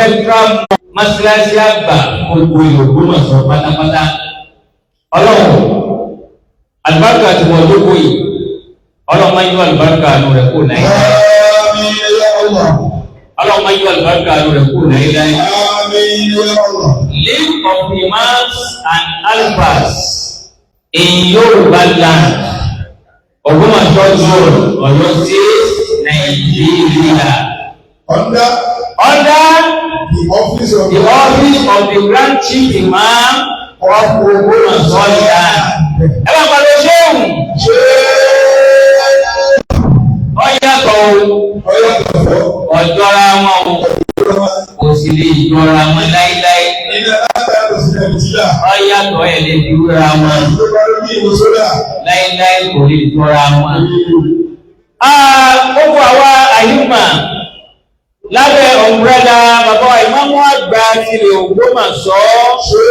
Central Mọ́sálásí àgbà gbogbo Ògbómọ̀ṣọ́ pátápátá. Ọlọ́run, àlùbáríkà tí wọ́n lóko yìí, Ọlọ́run máa ń yọ àlùbáríkà àánú rẹ̀ kó láyé. Àmín ya Allah. Ọlọ́run máa ń yọ àlùbáríkà àánú rẹ̀ kó láyé láyé. Àmín ya Allah. League of Imams and Alfas in Yoruba land, Ògbómọ̀ṣọ́ Zone, Ọ̀yọ́ State, Nigeria. Under Under the office of the office of the Grand Chief Imam of Ògbómọ̀ṣọ́ land. Ẹ bá pàdé ṣéwù, Ṣé ọ̀yàtọ̀ o, ọyọ́ tọ̀fọ̀? Ọ̀jọ́ra wọn o, kò sì lè jọra wọn láíláí. Ilé alágbára sí Nàìjíríà. Ọ̀yàtọ̀, ẹ̀ lè fi wúra wọn. Ló bá lórí ìwò sódà. Láíláí, kò lè jọra wọn. Gbogbo àwa àyùmá lábẹ́ umbrella bàbá wa ìmáàmù àgbà tilẹ̀ Ògbómọ̀ṣọ́, Ṣé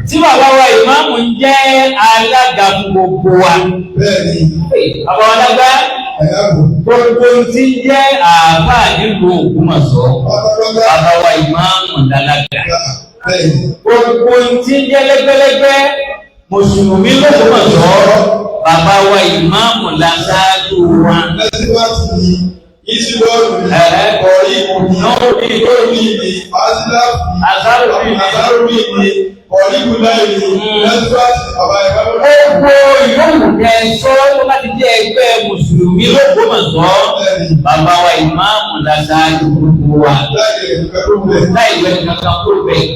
tí bàbá wa ìmáàmù ń jẹ́ alága fún gbogbo wa. Bẹ́ẹ̀ni, Bàbá wa lágbá ẹ̀yà bò. gbogbo tí ń jẹ́ àáfàá nílùú Ògbómọ̀ṣọ́, Pátápátá. bàbá wa ìmáàmù lálága. Bẹ́ẹ̀ni. Gbogbo tí ń jẹ́ lẹ́gbẹ́lẹ́gbẹ́ mùsùlùmí l'Ógbómọ̀ṣọ́, bàbá wa ìmáàmù láṣáájú wa. Nẹ́síwájú ni, Ìsílọ́ọ̀lù ni, Kọ̀ọ̀yìkù ni, Nọ́ọ̀rì Lórí ni, Fásíláàfù ni, Àsáròbí ni. Àsáròbí ni, Kọ̀ọ̀yìkù láì ni, Nẹ́síwájú, bàbá ìbámu. Gbogbo ìyóhùn tẹ sọ tó bá ti jẹ́ ẹgbẹ́ mùsùlùmí l'Ógbómọ̀ṣọ́, bàbá wa ìmáàmù láṣáájú gbogbo wa. Láì lè fẹ́ tó bẹ̀. Láì wẹ́ kankan kúrò bẹ́ẹ̀.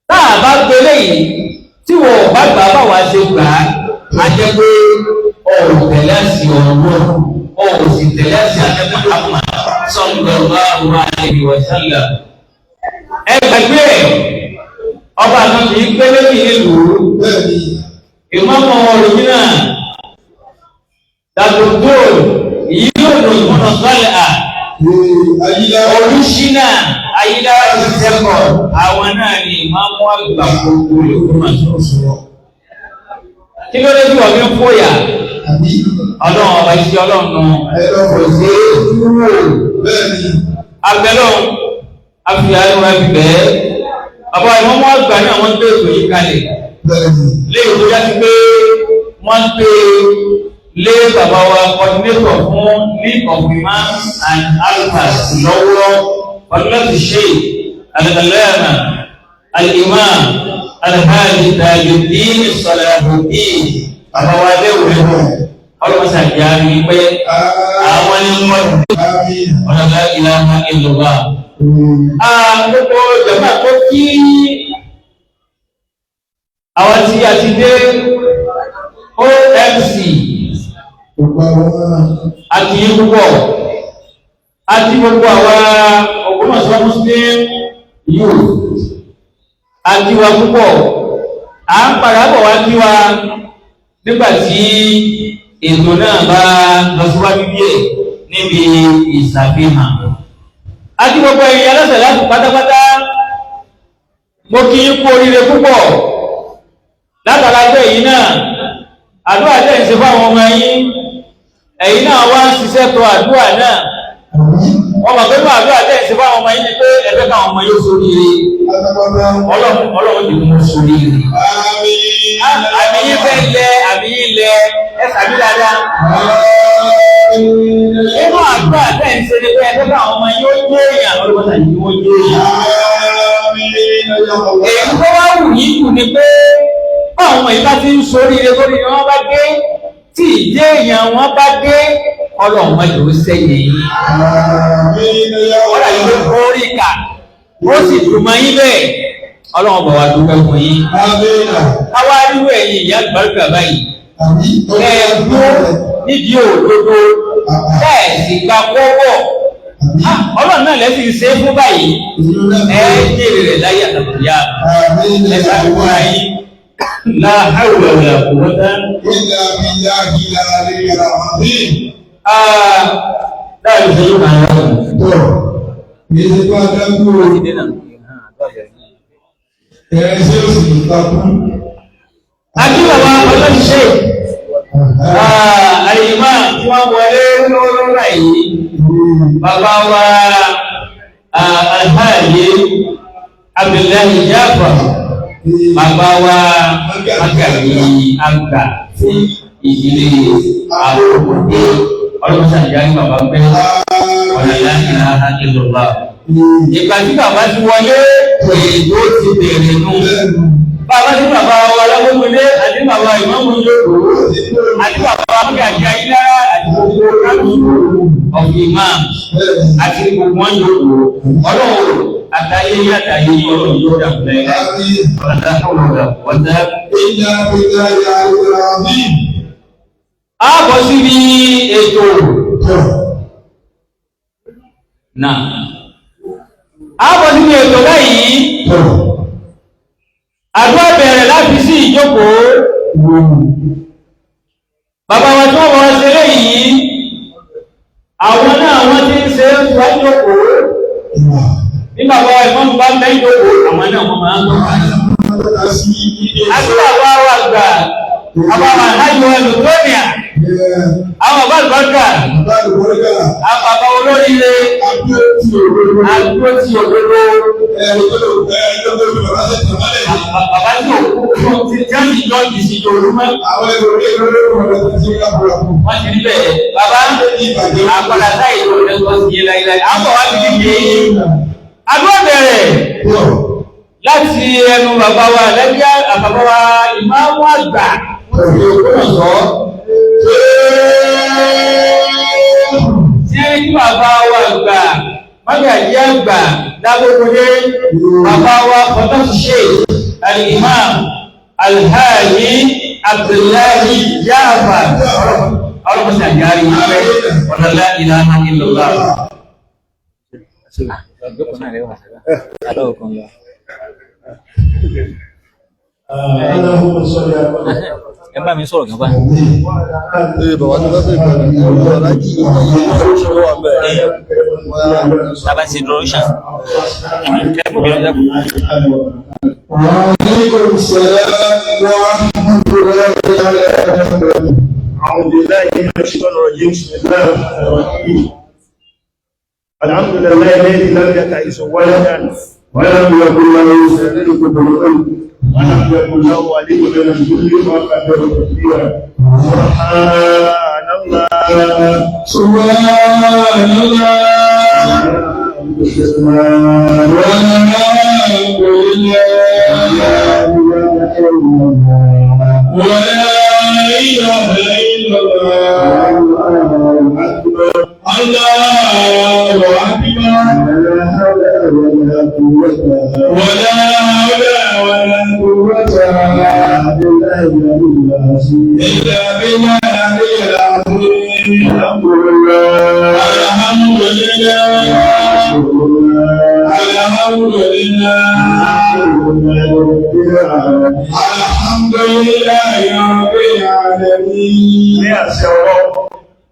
Tá a bá gbélé yìí tí wọn ò bá gbà bá wa ṣe gbà á, á jẹ́ pé ọ̀rọ̀ tẹ̀lé àṣì ọ̀rọ̀ ọ̀rọ̀ sì tẹ̀lé àṣì àti Muhammad sallallahu alaihi wa sallam. Ẹ gbàgbé ẹ̀, ọba kan kì í pé lórí ìlú. Bẹ́ẹ̀ni, Ìmọ̀mọ̀ òrìjínà dàdúgbò yìí yóò lò ìmọ̀nà sọ́lẹ̀ à Ayílá. Olùsínà Ayílára ti sẹ́kọ̀, àwọn náà ni ìmọ̀mọ̀ àgbà gbogbo l'Ògbómọ̀ṣọ́. Kí ló dé tí wọ́n fi ń fòyà? Àbí Ọlọ́run ọba, iṣẹ́ Ọlọ́run nù. Ẹ̀rọ Kò sí dúró. Bẹ́ẹ̀ni, Abẹ́lọ́run àfihàn ẹ̀rọ ẹ̀fì bẹ́ẹ̀. Bàbá ìmọ̀mọ̀ àgbà náà, wọ́n gbé ètò yìí kalẹ̀. Bẹ́ẹ̀ni, Léyìí tó yá sí pé wọ́n gbé lé bàbá wa coordinator fún League of Imams and Alfas lọ́wọ́, fadilatu Sheikh Al-Allama Al-Imam Alhaji Tajuddin Salahuddin, bàbá wa léwu ọlọ́mọṣàjà ní pé àwọn ní wọ́n Àmín. ọ̀nà la ilaha illallah. Gbogbo jàmbá tó kí àwọn tí a ti dé OMC, Gbogbo àwọn àti yín púpọ̀, àti gbogbo àwa Ògbómọ̀ṣọ́ Muslim Youth, àti wa púpọ̀. À ń padà bọ̀ wá kí wa nígbà tí ètò náà bá lọ síwájú díẹ̀ níbi ìṣàfihàn. Àti gbogbo ẹ̀yin aláṣẹ láti pátápátá, mo kí yín kú oríire púpọ̀ látara pé ẹ̀yin náà, àdúrà tẹ̀ ń ṣe fáwọn ọmọ yín, ẹ̀yin náà wá ń ṣiṣẹ́ tó àdúrà náà. Wọ́n mọ̀ pé fún àdúrà tẹ̀ ń ṣe fáwọn ọmọ yín ni pé ẹ fẹ́ káwọn ọmọ yóò sóríire. Pátápátá. Ọlọ́run, Ọlọ́run ti mú sóríire. Àmín. Àmì yín fẹ́ lẹ, àmì yín lẹ, ẹ sàmì dáadáa. Àmín. Nínú àdúrà tẹ̀ ń ṣe ni pé ẹ fẹ́ káwọn ọmọ yóò jẹ́ èèyàn, Ọlọ́run tàbí wọ́n jẹ́ èèyàn. Àmín. Èyí tó wá wù yín jù ni pé báwọn ọmọ yìí bá ti ń sóríire lórí ni wọ́n bá dé, tí ìjẹ́ èèyàn wọn bá dé, Ọlọ́run mọ́jọ ó sẹ́yìn yín. Àmín. Ọlọ́run yìí ló kórè kà, ó sì dùn mọ́ yín bẹ́ẹ̀. Ọlọ́run bọ̀ wá dúpẹ́ fún yín. Àmín. Káwá rírú ẹ̀yin ìyá àlùbáríkà báyìí. Àmín. Ẹ dúró nídìí òdodo, bẹ́ẹ̀ sì gba kọ́wọ́. Ọlọ́run náà lẹ́sìn ṣe é fún báyìí. Ẹ jèrè rẹ̀ láyé àtàkùnyà. Àmín. Ẹ ṣàkóso yín. La hawla wala quwwata. Illa billahi al-aliyyil azim. Láàrin ìṣẹ́jú kan lọ́wọ́. Tọ́, kìí ṣe tó adágún o, ẹ̀rẹ́ ṣé ó sì takú. Akí bàbá ọlọ́ṣiṣẹ́ àyèmá tí wọ́n wọlé lọ́wọ́lọ́wọ́ yìí. Bàbá wa Alhaji Abdullahi Jafar, bàbá wa Magaji àgbà fún ìdílé Àkókòdé. Ọlọ́run ṣàjẹ́ ní bàbá pẹ́ ọ̀nà la ilaha illallah. Ìgbà tí bàbá ti wọlé, èdè ó ti bẹ̀rẹ̀ nù. Bàbá tí bàbá wa lágbógbólé àti bàbá ìmọ̀mù yòókù àti bàbá Magaji Ayílára àti gbogbo kábíyèsí of imams àti gbogbo wọn yòókù. Ọlọ́run àtàyè àtàyè ọlọ́run yóò dàgbù lẹ́yìn. Ọ̀dà a bọ̀ síbi ètò náà. A bọ̀ síbi ètò báyìí. Àdúrà bẹ̀rẹ̀ láti sí ìjókòó. Bàbá wa tí wọ́n wọ́n ṣe léyìí, àwọn náà wọ́n ti ń ṣe é wá jókòó. Ní bàbá wa ìmọ̀mù bá ń bẹ́ jókòó, àwọn náà wọ́n máa ń tọ́ka. Àdúrà wa wà gbà, bàbá wa láyò ẹlòmíràn, àwọn bàbá àlùbáríkà, àwọn bàbá olóríire, àdúró ti òdodo, bàbá tí òkú tí wọ́n ti jọ́ ti sí yorùbá, wọ́n ti rí bẹ́ẹ̀. Bàbá àpàdà táyì ló ń lọ sí yé láíláí. Àwọn bàbá ti di àdúrà bẹ̀rẹ̀ láti ẹnu bàbá wa lẹ́bí bàbá wa ìmáàmù àgbà Ògbómọ̀ṣọ́. Tí ẹni tí bàbá wa àgbà Magaji àgbà Lágbókòdé, bàbá wa Fọtọ́sù Sheikh Al-Imam Alhaji Abdullahi Jafar. Ọlọ́pàá àjárí wípé ọ̀nà la ilaha illallah. Ẹ bá mi sọ̀rọ̀ gan báyìí. Ee, bàbá tó fẹ́ bẹ̀rẹ̀ pẹ̀lú aláàjì ìṣòro wà bẹ́ẹ̀. Tábà ti introduction. وعليكم السلام ورحمة الله تعالى وبركاته. أعوذ بالله من الشيطان الرجيم. بسم الله الرحمن الرحيم. الحمد لله الذي لم يتخذ ولدا ولم يكن له شريك في الملك ولم يكن له ولي من الذل وكبره تكبيرا. سبحان الله. سبحان الله. والحمد لله. ولا إله إلا الله. الله أكبر. ولا حول ولا قوة إلا بالله العلي العظيم. الحمد لله. الحمد لله. الحمد لله رب العالمين. Ní àṣẹ ọlọ́run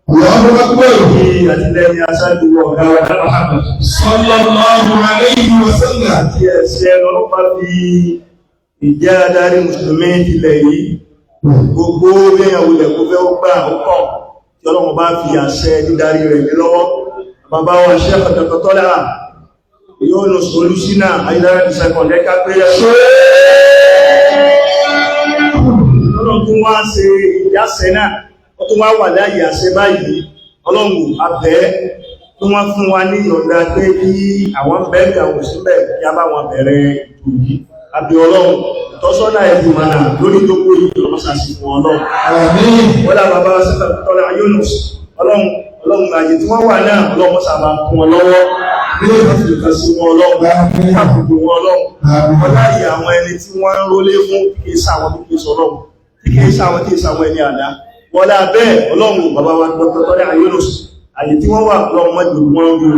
الله أكبر. ní àtìlẹ́yìn aṣáájú ọ̀gá wa Muhammad صلى الله عليه وسلم. àti ẹ̀ṣẹ̀ ọlọ́pàá fi ìjẹ́ adarí mùsùlùmí ilẹ̀ yìí gbogbo léèyàn wulẹ̀ kó fẹ́ ó gbà ó kọ̀ tí ọlọ́run bá fi àṣẹ dídarí rẹ̀ lé lọ́wọ́. Bàbá wa ṣe pàtàkọ́tọ́lá yóò nù solúsínà ayélujára ti sẹ́kọ̀ndẹ́ ká pé ọlọ́run tún wá ṣe ìyáṣẹ náà, ó tún wá wà láàyè àṣẹ báyìí. Ọlọ́run abẹ́ tí wọ́n fún wa ní ìyọ̀ǹda pé kí àwọn bẹ́ẹ̀bẹ̀ àwọn òsínbẹ̀ kí a bá wọn bẹ̀rẹ̀ ètò yìí. Àbí ọlọ́run ìtọ́sọ́nà ìgbìmọ̀nà lórí tó kó yìí ọmọsàsì fún ọlọ́run. Àmín. Wọ́n lá bàbá sẹ́fẹ̀ tọ́lá Yunus, ọlọ́run ọlọ́run àyè tí wọ́n wà náà ọlọ́run mọ́sàbà kún wọn lọ́wọ́ ní ìfàfihàn sí wọn ọlọ́run, àbùkù wọn ọlọ́run. Wọ́n láyé àwọn ẹni tí wọ́n ń rólé fún kìí sáwọn tí kìí sọlọ́run, tí kìí sáwọn tí kìí sáwọn ẹni àdá. Wọ́n lá bẹ́ẹ̀ ọlọ́run bàbá wa tọ́lá Yunus àyè tí wọ́n wà ọlọ́run mọ́jú wọn rú.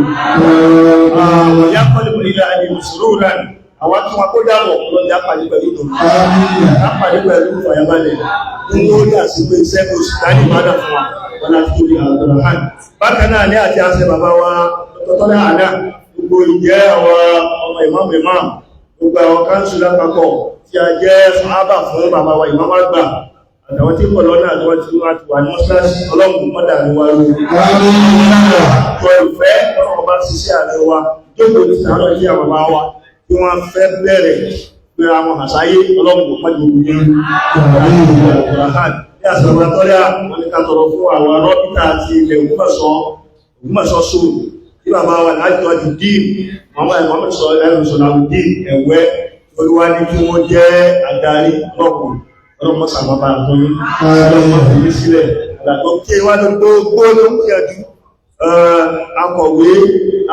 Àwọn yá kọ́lé ilẹ̀ àyè mùsùlùmí rẹ̀ àwọn tí wọn kó dàbọ̀ ọlọ́run yá pàdé pẹ̀lú ìdùnnú. Yá pàdé pẹ̀lú ìfàyàbalẹ̀ nítorí àsìkò iṣẹ́ oṣù dání ìbádà fún wa wọn láti tóbi àgbàrá. Bákan náà ní àti àṣẹ bàbá wa tọ́tọ́lá àná gbogbo ìjẹ́ àwọn ọmọ ìmáàmù ìmáàmù gbogbo àwọn káńsù lápapọ̀ tí a jẹ́ sàhábà fún bàbá wa ìmáàmù àgbà Àtàwọn tí ń bọ̀ lọ́nà àti wọ́n ti wá ti wà ní mọ́ṣáláṣí, ọlọ́run mọ́dà ní wá lórí. Àjọ ìfẹ́ ọlọ́run bá ṣiṣẹ́ ààrẹ wa, jókòó ti sàárọ̀ sí àwọn bàbá wa tí wọ́n fẹ́ bẹ̀rẹ̀ pé àwọn àṣáyé, ọlọ́run kò mọ́jú ogun yẹn. Ní àṣàrò àtọ́lẹ́ àwọn ní ká tọrọ fún àwọn rọ́bìtà àti ilẹ̀ Ògbómọ̀ṣọ́, Ògbómọ̀ṣọ́ sóòrò tí bàbá wa láti ọdí dín Muhammad Muhammad sọ ẹrù sọ̀làwùdín ẹ̀wẹ́ olúwa ní kí wọ́n jẹ́ adarí lọ́kùn, ọlọ́mọ sàmọ́bà fún yín, ọlọ́mọ fi yín sílẹ̀ àgbàgbọ́ kí wá ló gbogbo ló ń gbìyànjú, akọ̀wé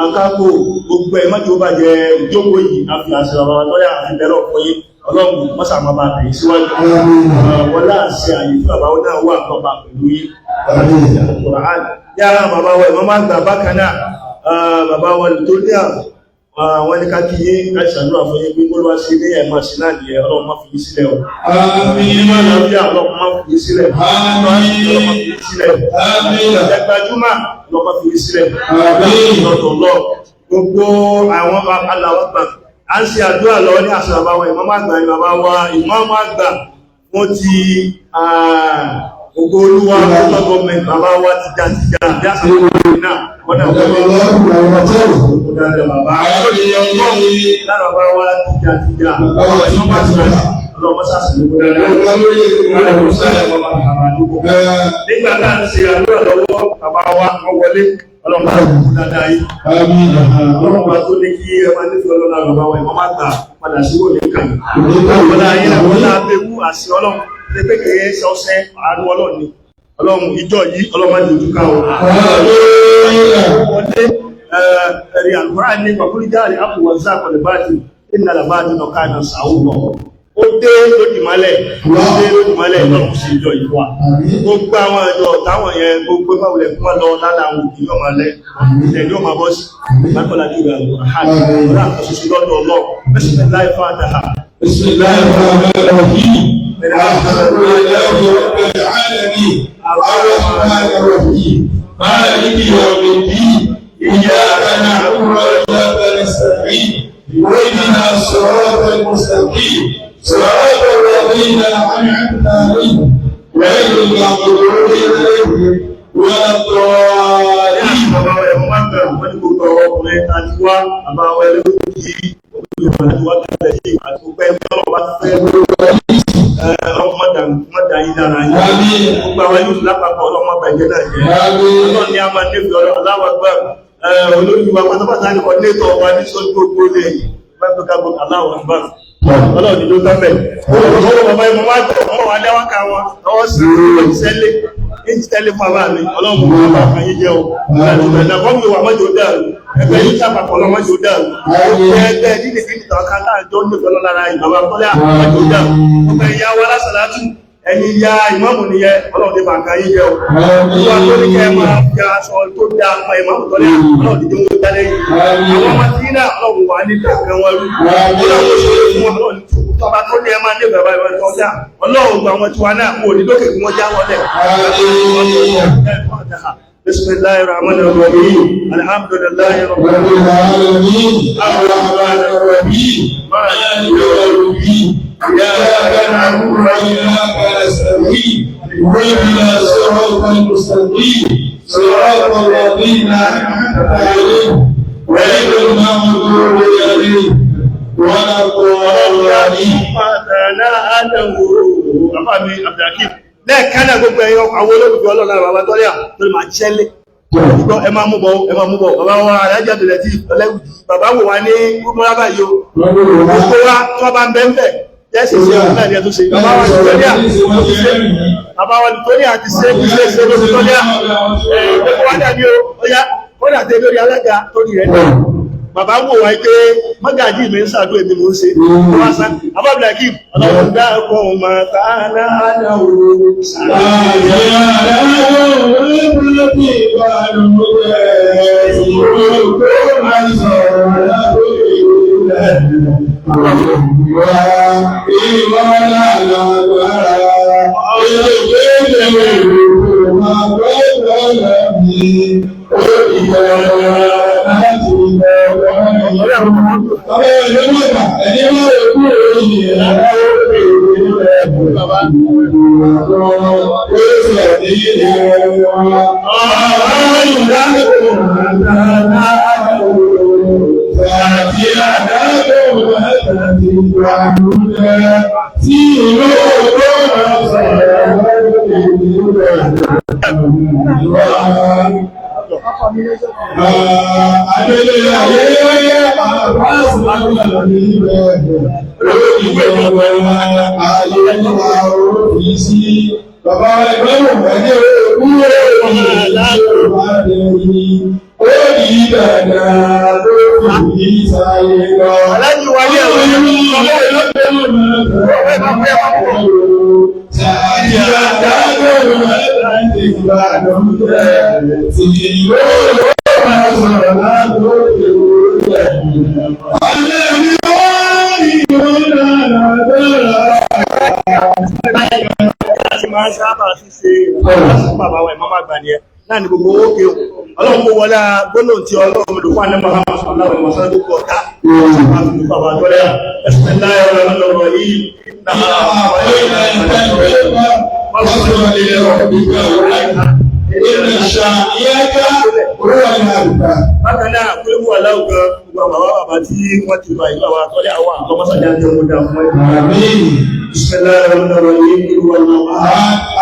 akápò gbogbo ẹ̀ mọ́jọ́ bàjẹ́ ìjókòó yìí, a fi àṣẹ bàbá tọ́yà àfi bẹ̀rẹ̀ ọ̀pọ̀ yín, ọlọ́run mọ́sàmọ́bà tẹ̀yìn síwájú wọlá àṣẹ àyè tí bàbá náà wà lọ́ba pẹ̀lú yín. Yára bàbá wa ìmọ̀ máa gbà bákan náà, bàbá wa tó ní àwọn ní ká kí yín, ká ṣàdúrà fún yín pé kó ló wá sí ní ẹ̀mọ́ sí náà nìyẹn, ọlọ́run má fi yín sílẹ̀ o. Àmín. Ọlọ́run má fi yín sílẹ̀. Àmín. Ọlọ́run má fi yín sílẹ̀. Àmín. Ẹgbàjúmọ̀ ọlọ́run má fi yín sílẹ̀. Àmín. Lọ́dọ̀ gbogbo àwọn aláwọ̀ gbà. À ń ṣe àdúrà lọ ní àṣà bàbá wa ìmọ̀ àgbà ni bàbá wa ìmọ̀ àgbà wọ́n ti ògo olúwa local government bàbá wa ti já ti já bí àṣà bàbá wa náà wọ́n náà wọ́n dáadáa bàbá lára bàbá wa ti já ti já ọlọ́mọ sàṣì ló dáadáa. Nígbà tá à ń ṣe àdúrà lọ́wọ́, bàbá wa wọ́n wọlé, ọlọ́mọ àdúgbò dáadáa yìí. Ọlọ́mọ tó ní kí ẹ máa nífẹ̀ẹ́ ọlọ́lá bàbá wa ìmọ̀ máa gbà padà sí òní kàn. Ọlọ́lá ayé àwọn ọlọ́lá àṣẹ ọlọ́run ṣe pé kèé ṣọṣẹ́ àánú ọlọ́run ni. Ọlọ́run ìjọ yìí ọlọ́run máa dojú ká o. Wọlé ẹ̀rí àlùkùránì ní pàkúrú jáde àpòwọ̀n sáà kọ̀lẹ̀ báàtì ìnàlà báàtì náà ká náà sàwọ́ lọ. Ó dé lódìmọ́lẹ̀, ó dé lódìmọ́lẹ̀ lọ́rùn sí ìjọ yìí wà. Gbogbo àwọn ìjọ táwọn yẹn gbogbo báwulẹ̀ fún wọn lọ lára àwọn òbí yóò máa lẹ ilẹ̀ yóò máa bọ́ sí lákọ̀ọ́lá ní ìgbà ọ̀rọ̀ àkọsíṣe lọ́dọ̀ ọlọ́run bísímíláì fàdáhà. Bismillahir Rahmanir Rahim. Alhamdulillahi Rabbil Alamin. Ar-Rahmanir Rahim. Maliki Yawmiddin. Iyyaka na'budu wa iyyaka nasta'in. Ihdina as-siratal mustaqim. صراط الذين أنعمت عليهم غير المغضوب عليهم ولا الضالين. Bàbá wa ẹ̀mọ́ máa ń bẹ̀rù wọ́n ní gbogbo ọkùnrin àti wá bàbá wa ẹlẹ́wọ̀n yìí olùyọ̀wọ̀ àti wá kẹlẹ̀ yìí àti gbogbo ẹgbẹ́ ọlọ́run bá fẹ́ ọlọ́run mọ́dà yín dára yín. Gbogbo àwọn yóò lápapọ̀ ọlọ́run má bàjẹ́ náà jẹ́. Ọlọ́run ní a máa nífẹ̀ẹ́ ọlọ́run aláwọ̀ gbà olórí wa pátápátá ní kọ́ndétọ̀ wa ní sọ́jú gbogbo lè aláwọ̀ gbà. Ọlọ́run ní ló tán bẹ̀. Ọlọ́run bàbá yìí mo máa tọ̀ wọ́n wá dá wákà wọn lọ́wọ́ sí ìṣẹ́lẹ̀ ìṣẹ́lẹ̀ fún bàbá mi ọlọ́run mo bá kan yín jẹ́ o. Ọlọ́run wà mọ́jọ dàrú. Ẹgbẹ́ yìí sábàpọ̀ ọlọ́run mọ́jọ dàrú. Ẹgbẹ́ dídì dídì tàn ká láàjọ nífẹ̀ẹ́ lọ́lára ìbàbá tọ́lá mọ́jọ dàrú. Ọgbẹ́ ìyá wa lásàlátù ẹni ya ìmọ̀mù nìyẹn ọlọ́run ti bàǹkà yín jẹ́ o. Olúwa tó ní kẹ́ ẹ máa fi aṣọ tó dáa pa ìmọ̀mù tọ́lá ọlọ́run ti dé wọn dálé yìí. Àwọn ọmọ tí náà ọlọ́run wà ní dàgbẹ́ wọn rú. Ọlọ́run ṣe é fún wọn ọlọ́run tọba tó ní ẹ máa ní bàbá ìwé tó dá ọlọ́run gba wọn tiwa náà kò ní lókè kí wọ́n já wọlé. Bismillahir Rahmanir Rahim. Alhamdulillahi Rabbil Alamin. Ar-Rahmanir Rahim. Maliki Yawmiddin. Iyyaka na'budu wa iyyaka nasta'in. Ihdina as-siratal mustaqim. Siratal ladzina an'amta 'alayhim ghayril maghdubi 'alayhim wala ad-dallin. Lẹ́ẹ̀kan náà gbogbo ẹ̀yọ àwọn olólùfẹ́ ọlọ́run lára bàbá tọ́lá tó lè máa jẹ́lé. Ìgbọ́ ẹ máa mú bọ̀ ẹ máa mú bọ̀ bàbá wa alájà tó lẹ́tí ọlẹ́wùdí bàbá wò wá ní gbogbo báyìí o. Gbogbo wa tí wọ́n bá ń bẹ́ ń bẹ̀ jẹ́sì ṣe ọ̀hún náà ni ẹ tó ṣe. Bàbá wa Victoria bàbá wa Victoria ti ṣe kí ṣe ṣe lóṣù tọ́lá. Gbogbo wa dàbí o, ó yá ó dàbí lórí alága torí rẹ̀ náà. Bàbá wò wá pé mọ́gàjí mi ń ṣàdó èmi mò ń ṣe. Wọ́n sá Abábìlákìm ọlọ́run dákun máa tá a náà wò ó. Bàbá ìlú mọ̀ta, ẹni máa rẹ̀ kúrò lórí Adélé ayé àbá Bàbá ẹgbẹ́ òmìnir kúrò ní ìjọba lẹ́yìn, ó ní dàdà ló fi ìsàyè lọ. Aláàjì wa ní ẹ̀rọ Ṣé máa ń sábà ṣíṣe ìrànlọ́wọ́ bàbá wa ìmọ̀ àgbà ni ẹ náà ni gbogbo owó kéwù. Ọlọ́run kó wọlé gbólóhùn tí ọlọ́run lò fún àná Muhammad sallallahu alaihi wasallam gbogbo ọ̀tá. Bàbá àtọ́lẹ́ ẹ̀sìn láyé ọlọ́run lọ́rọ̀ yìí. Bákan náà, pé wà láwùjọ gbogbo àwọn bàbá tí wọ́n ti lọ àyíká wa tọ́lé àwọn àkọ́ mọ́sàájá jẹ́ mú dáa fún ẹ̀. Bismillahirrahmanirrahim.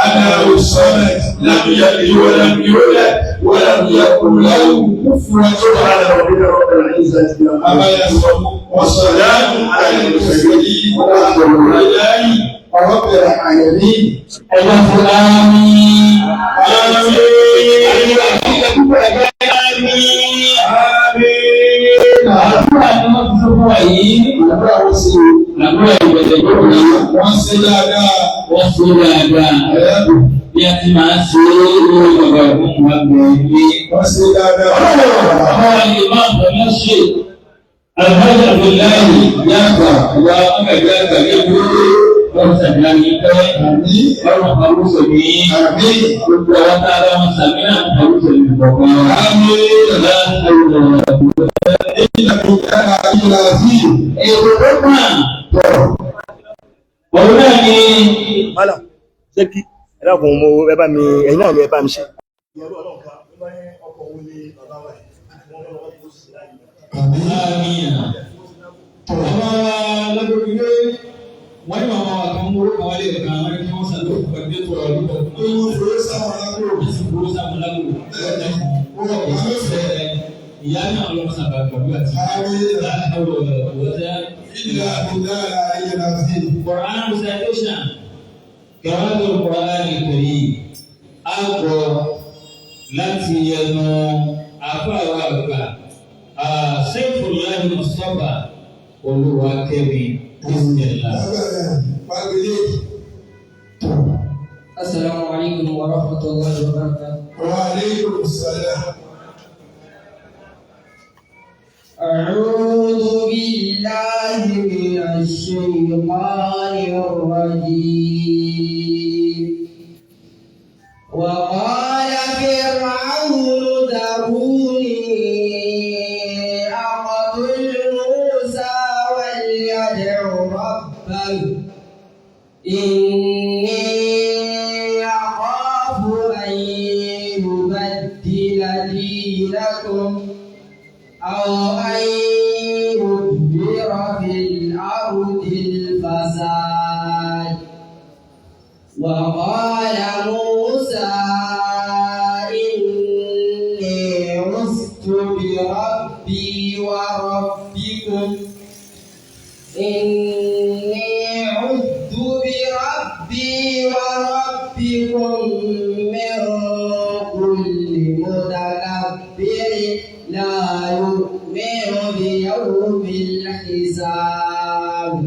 أنا الصمد لم يلد ولم يولد ولم يكن له كفوا سبحان ربك رب العزة أما يصفون والسلام على المرسلين والحمد لله رب العالمين. Ẹ̀yọ́ fún àmín. آمين. Àmín. Àdúrà ni wọ́n ti sọ fún wa yìí. Àdúrà wọ́n ṣe Àdúrà ìbẹ̀rẹ̀ yóò rí. wọ́n ṣe dáadáa. Wọ́n ṣe dáadáa. Bí a ti máa ń ṣe é lórí bàbá ìfún wa bẹ̀rẹ̀ ní. Wọ́n ṣe dáadáa. Àwọn ìmáàmù ọ̀nà ṣe. Alhaji Abdullahi Yàgbà wa Ọ̀gá Àgbà ní ìwúrí. Wọ́n ṣàdúrà ní pẹ́. Àmín. Ọlọ́run àrùsọ̀ ní. Àmín. Gbogbo àwọn tá a bá wọn sàmì náà àrùsọ̀ ní kọ̀ọ̀kan. Àmín. Èrò tó kàn. Òun náà ni Mọ́là, ṣé kí ẹ̀dàkùn mo ẹ bá mi ẹ̀yin náà ni ẹ bá mi ṣe. Àmín. Bàbá lágbègbè wọ́n ní màmá wa kan mú orúkọ wálé ẹ̀ka àwọn ẹni tí wọ́n sàlẹ̀ òkú pẹ̀lú ètò ọ̀rọ̀ nípa ọ̀gbìn. Wọ́n fowó sáwọn alágbó. Wọ́n sì fowó sáwọn alágbó. Ìyá náà lọ́mọ sábà gbàgbé àti Quran recitation Qira'atul Quran al-Karim á gbọ́ láti ẹnu àfáàwọ̀ àgbà Saifullahi Mustapha Olúwakẹ́mi Bismillah. السلام عليكم ورحمة الله وبركاته. وعليكم السلام. أعوذ بالله من الشيطان الرجيم. وقال فرعون ذروني أقتل موسى وليدع ربه إني أخاف أن يبدل دينكم أو أن يظهر في الأرض الفساد. وقال موسى إني عزت بربي وربكم إني عذت بربي وربكم من كل متكبر لا يؤمن بيوم الحساب.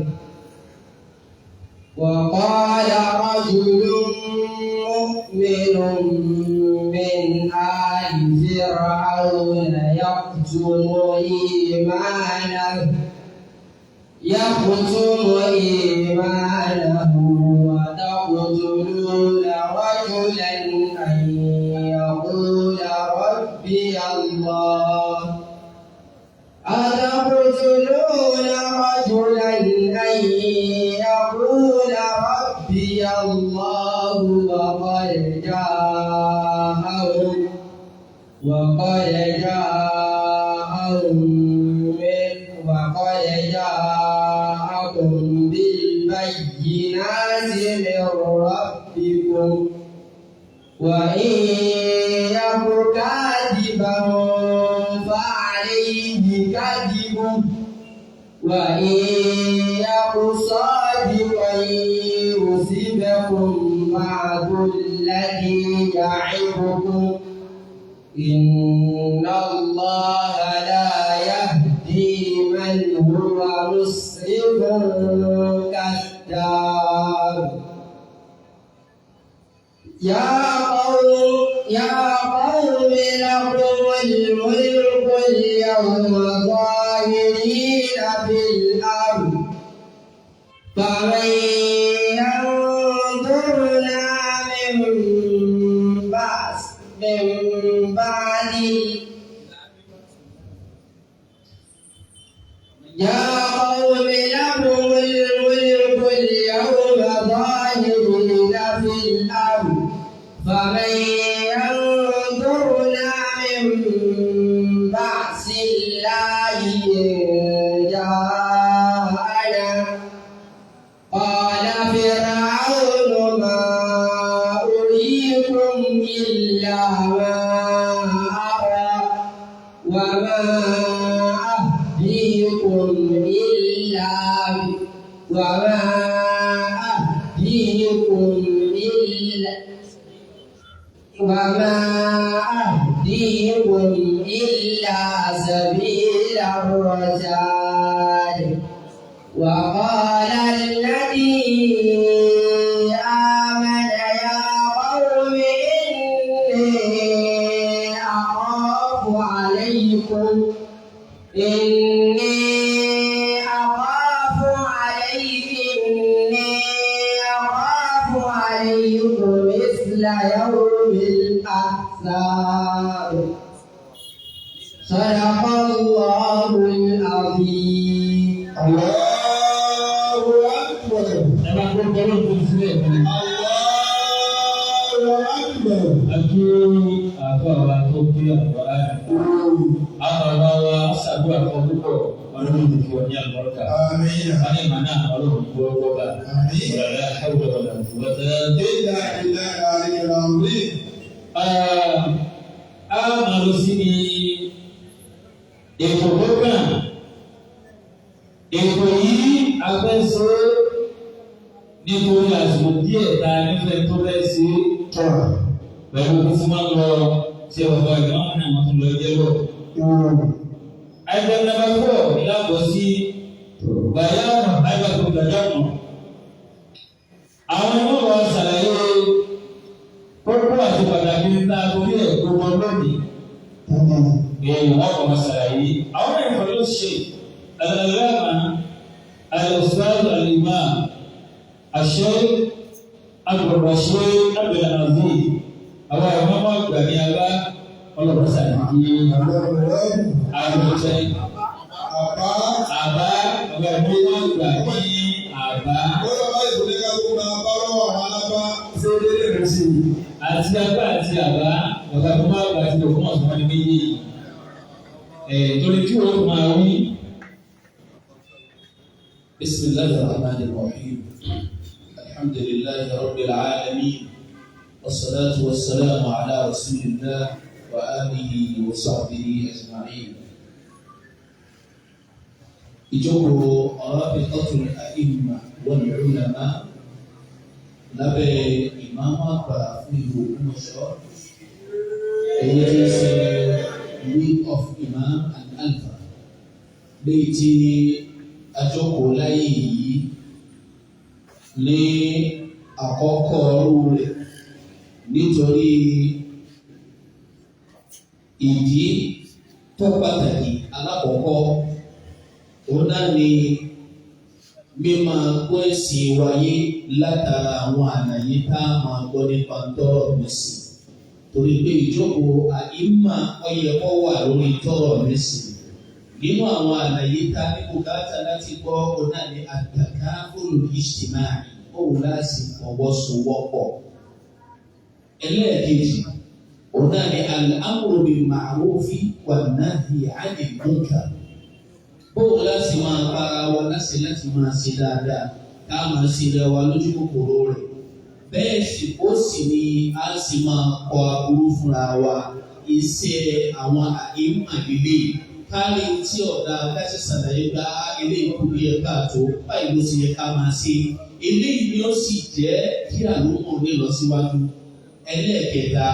وقال رجل مؤمن من آل فرعون يكتم إيمانه وتقتلون رجلا أن يقول ربي الله. أتقتلون رجلا أن يقول ربي الله وقد جاءكم بالبينات من ربكم وإن يك كاذبا فعليه كذبه وإن يك صادقا يصبكم بعض الذي يعظكم إن الله لا يهدي من هو مسرف كذاب. يا قوم لكم الملك اليوم ظاهرين في الأرض فمن ينظرنا من بعد يا قوم لكم الملك اليوم ظاهرين في الأرض فمن ينظرنا من بأس الله إن جاءنا. قال فرعون ما أريكم إلا ما أرى وما أهديكم إلا وما أهديكم إلا سبيل الرشاد. وقال الذي آمن يا قوم إني أخاف عليكم مثل يوم الأحزاب. صدق الله العظيم. الله أكبر. الله أكبر. Àti àfọwà tó bí àfọwà àwọn ọba wa ṣàdúrà fún púpọ̀ ọlọ́run ti fún ọ ní àlùbáríkà. Àmín. Wọ́n ní màá náà ọlọ́run kú ọgbọ́ bá. Àmín. Wàlá hawla wàlá quwwata. إلا بالله العلي العظيم. A máa lọ sí ní ètò tó kàn. Ètò yìí a fẹ́ ṣe nítorí àsìkò díẹ̀ tá a nífẹ̀ẹ́ tó fẹ́ ṣe pẹ̀lú bí tí wọ́n lọ ṣe ọ̀gá ìgbà náà wọ́n tún lọ jẹ́ bọ̀. Item number 4 ìlàbọ̀ sí Bayanu Aibatu Gajamo. Àwọn ọmọ wa ṣàlàyé kókó àti pàtàkì níta torí ẹ̀ gbogbo lónìí. Èèyàn wọn kọ̀ máa ṣàlàyé. Àwọn ẹ̀fọ́ ló ṣe Al-Allama Al-Ustaz Al-Imam Al-Sheikh Abdul-Rasheed Abdul-Aziz. Àwọn ẹ̀fọ́ máa gbà ní abá ọlọ́pàá ṣàlàyé. Àwọn ọ̀sẹ̀ Àbá. àbá ọ̀gá ẹ̀mí máa gbà ní àbá. Bọ́lá bá ìbò ní ká tó máa bá lọ́wọ́ àwọn alábá ṣé délé rẹ̀ sí i. Àti apá àti àbá ọ̀gá tó máa gbà tí òkú ọ̀sán ní méjèèjì. Ẹ̀ torí tí wọ́n máa wí. بسم الله الرحمن الرحيم. الحمد لله رب العالمين والصلاة والسلام على رسول الله وآله وصحبه أجمعين. Ìjókòó Rabitatul A'imma wal Ulama lábẹ́ ìmáàmù àgbà fún ìlú Ògbómọ̀ṣọ́, èyí tí í ṣe League of Imam and Alfa, léyìí tí àjókòó láyé yìí ní àkọ́kọ́ ọrú rẹ̀ nítorí ìdí tó pàtàkì. Alákọ̀ọ́kọ́ òun náà ni mímọ̀ gbọ́ ẹ̀sìn wáyé látara àwọn àlàyé tá a máa gbọ́ nípa tọ́rọ̀ mẹ́sìn, torí pé ìjókòó àìmọ̀ ọyẹ kọ́ wà lórí tọ́rọ̀ mẹ́sìn. Nínú àwọn àlàyé tá ní bùkátà láti gbọ́ ọ̀nà ní at-takaful ijtima'i, òun láti fọwọ́sowọ́pọ̀. Ẹlẹ́ẹ̀kejì ọ̀nà ní al-amru bil ma'rufi wan-nahyi 'anil munkar. Bóun láti máa bára wa láti láti máa ṣe dáadáa, ká máa ṣe rẹ wa lójú kòkòrò rẹ̀. Bẹ́ẹ̀ sì ó sì ni a sì máa kọ aburú fúnra wa. Iṣẹ́ àwọn àìmọ̀ líle kárí tí ọ̀dà káṣí ṣàlàyé gba eléyìí kú bí ẹ káàtó báyìí ló ti yẹ ká máa ṣe. Eléyìí ni ó sì jẹ́ kí àlùmọ̀ ní lọ síwájú. Ẹlẹ́ẹ̀kẹta,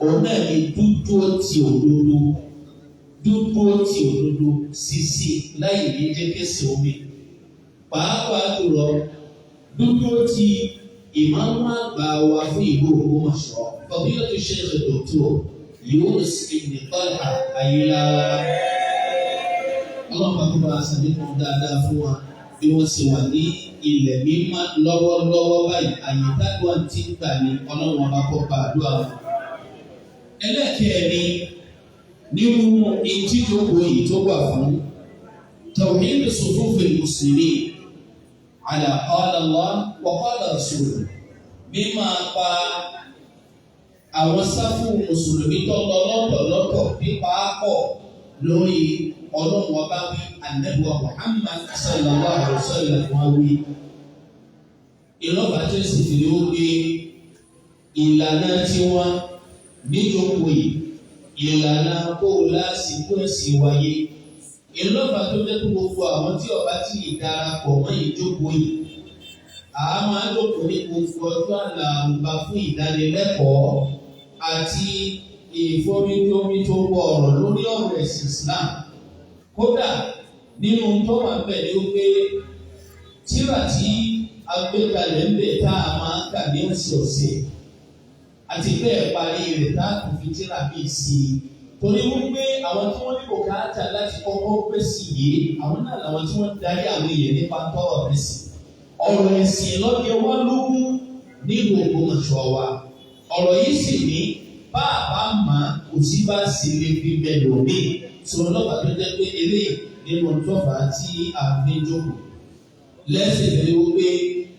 òun náà ni dúdú ti òdodo. Dúdú ti òdodo sisi láì ní jẹ́ kẹsì omi. Pàápàá jùlọ, dúdú ti ìmáàmù àgbà wa fún ìlú Ògbómọ̀ṣọ́, Fadilatu Sheikh Dr. Yunus ibn Talha Ayilara. Ọlọ́run bá kó bá a ṣàlékún dáadáa fún wa bí wọ́n ṣe wà ní ilẹ̀ mímọ́ lọ́wọ́lọ́wọ́ báyìí, àyè tádùá ti ń gbà ní Ọlọ́run ọba kó bá àdúrà wọn. Ẹlẹ́kẹ̀ẹ́ni nínú ìdíjókòó yìí tó wà fún tawhid sufufil muslimin ala qala Allah wa qala rasuluhu, mímọ́ pa àwọn sáfù mùsùlùmí tó lọ lọ́tọ̀lọ́tọ̀ pípa pọ̀ lórí Ọlọ́run ọba wí, Ànábì wa Muhammad sallallahu alaihi wasallam wọn wí. Ìlọ́ba tó sì fi ó gbé ìlànà tiwọn níjókòó yìí, ìlànà kó o lásìkò ẹ̀sìn wáyé. Ìlọ́ba tó jẹ́ kó gbogbo àwọn tí ọba tí ì darapọ̀ mọ́ ìjókòó yìí, a máa jókòó ní gbogbo ọjọ́ àlàrúbá fún ìdánilẹ́kọ̀ọ́ àti ìforítomi tó wọ ọ̀rọ̀ lórí ọ̀rọ̀ ẹ̀sìn Islam. Kódà nínú tó wà bẹ́ẹ̀ ni ó pé tírà tí a gbé kalẹ̀ ń bẹ̀ tá a máa kà ní ọ̀sẹ̀ọ̀sẹ̀ àti bẹ́ẹ̀ parí rẹ̀ tá a kò fi tírà bíi sí i. Torí wípé àwọn tí wọ́n ní bùkátà láti kọ́kọ́ pèsè yìí, àwọn náà làwọn tí wọ́n darí àwọn èèyàn nípa tọ́rọ̀ ẹ̀sìn. Ọ̀rọ̀ ẹ̀sìn lọ́jọ́ wá lógún nílùú Ògbómọ̀ṣọ́ wa. Ọ̀rọ̀ yìí sì ní bá a bá mà á kò sí bá sì lè fi bẹ́ẹ̀ lómi. Sọ̀rọ̀ lọ́pàá tó jẹ́ pé eléyìí nínú tọ́fà tí a fi ń jókòó. Lẹ́sìn ní wípé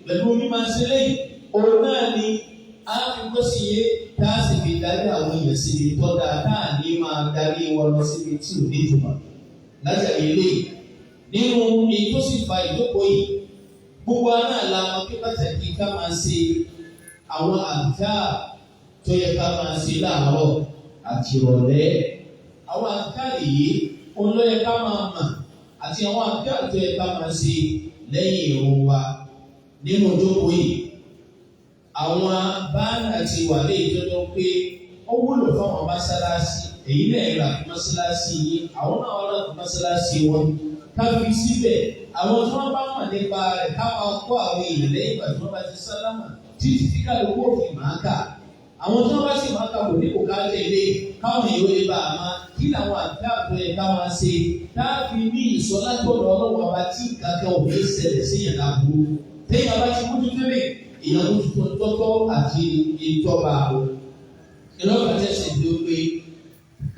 pẹ̀lú omi máa ń ṣe léyìí, òun náà ni a fi gbọ́ sí iye tá a sì fi darí àwọn èèyàn síbi tọ́da tá a ní máa darí wọn lọ síbi tí ò ní ìtumọ̀. Látàrí eléyìí, nínú èyí tó sì fa ìjókòó yìí, gbogbo aná la mọ̀ pé pàtàkì ká máa ṣe àwọn àdúrà tó yẹ ká máa ṣe láàárọ̀ àti ìrọ̀lẹ́. Àwọn àdúrà yìí òun ló yẹ ká máa mọ̀ àti àwọn àdúrà tó yẹ ká máa ṣe lẹ́yìn ìrun wa nínú ìjókòó yìí. Àwọn báńà ti wà ní ìjọjọ́ pé ó wúlò fáwọn mọ́sálásí, èyí náà rà fún mọ́sálásí yìí, àwọn náà rà fún mọ́sálásí wọn. Ká fi síbẹ̀ àwọn tí wọ́n bá mọ̀ nípa rẹ̀ ká máa kọ́ àwọn èèyàn lẹ́yìn ìgbà tí wọ́n bá ti sálámà títí tí kálukú òfin máa kà. Àwọn tí wọ́n bá sì máa kà kò ní kò ká tẹ̀lé káwọn èèyàn lè bá a máa kí làwọn àdúrà tó yẹ ká máa ṣe táàfin ní ìsọlátọ̀dọ̀ Ọlọ́run ọba tí kankan ò ní ṣẹlẹ̀ sí yàn láburú. Téèyàn bá ti mójútó lè èèyàn mójútó tọ́tọ́ àti ìjọba àwọn. Ìlọ́pàá tẹ̀sí ló pé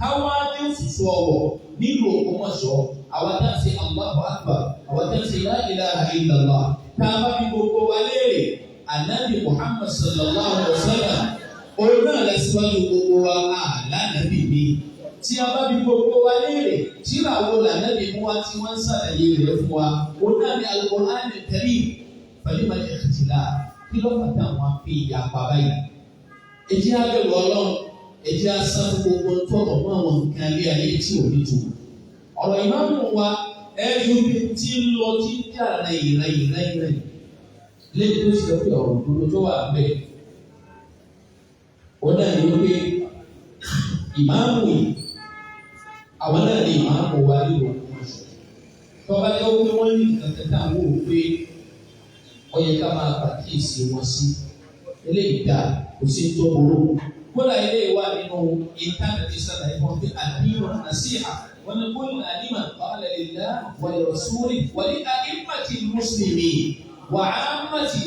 káwá ní òṣùṣù ọ̀wọ̀ nílùú Ògbómọ̀ṣọ́, àwọn tá ń ṣe Allahu Akbar, àwọn tá ń ṣe la ilaha illallah, tá a bá fi gbogbo wa léèrè, Ànábì Muhammad sallallahu alaihi wa sallam, òun náà lásìwájú gbogbo wa àlànàbì mi. Tí a bá fi gbogbo wa léèrè, tíra wo lànàbì mú wa tí wọ́n ń ṣàlàyé rẹ̀ fún wa, òun náà ní Al-Qur'an al-Karim, falima al-ikhtilaf, kí ló fàtà wọn fi ìyapa báyìí? Ẹ jẹ́ á bẹ̀rù Ọlọ́run, ẹ jẹ́ á sá fún gbogbo tọ̀rọ̀ mọ́ àwọn nǹkan ilé ayé tí ò ní jùmọ̀. Ọ̀rọ̀ ìmáàmù wa ẹ̀rí omi tí ń lọ tí ń jà rẹ̀yìn rẹ̀yìn rẹ̀yìn rẹ̀yìn lẹ́yìn tó ṣe pé ọ̀rọ̀ òdodo tó wà bẹ́ẹ̀. Ó náà ní wípé ìmáàmù yìí àwọn náà ní ìmáàmù wa nílò Ògbómọ̀ṣọ́. Tọ́ba jẹ́ wípé wọ́n ní nǹkan kẹta àwọn ò pé ó yẹ ká máa pàkíyèsí wọn sí. Eléyìí dáa, kò sí tó burú. Kódà eléyìí wà nínú ìntánẹ̀tì sàlàyé fún pé àdínú nàṣíhà wọn ni qulna liman qala lillah wa li rasulihi wa li a'immatil muslimin wa 'ammati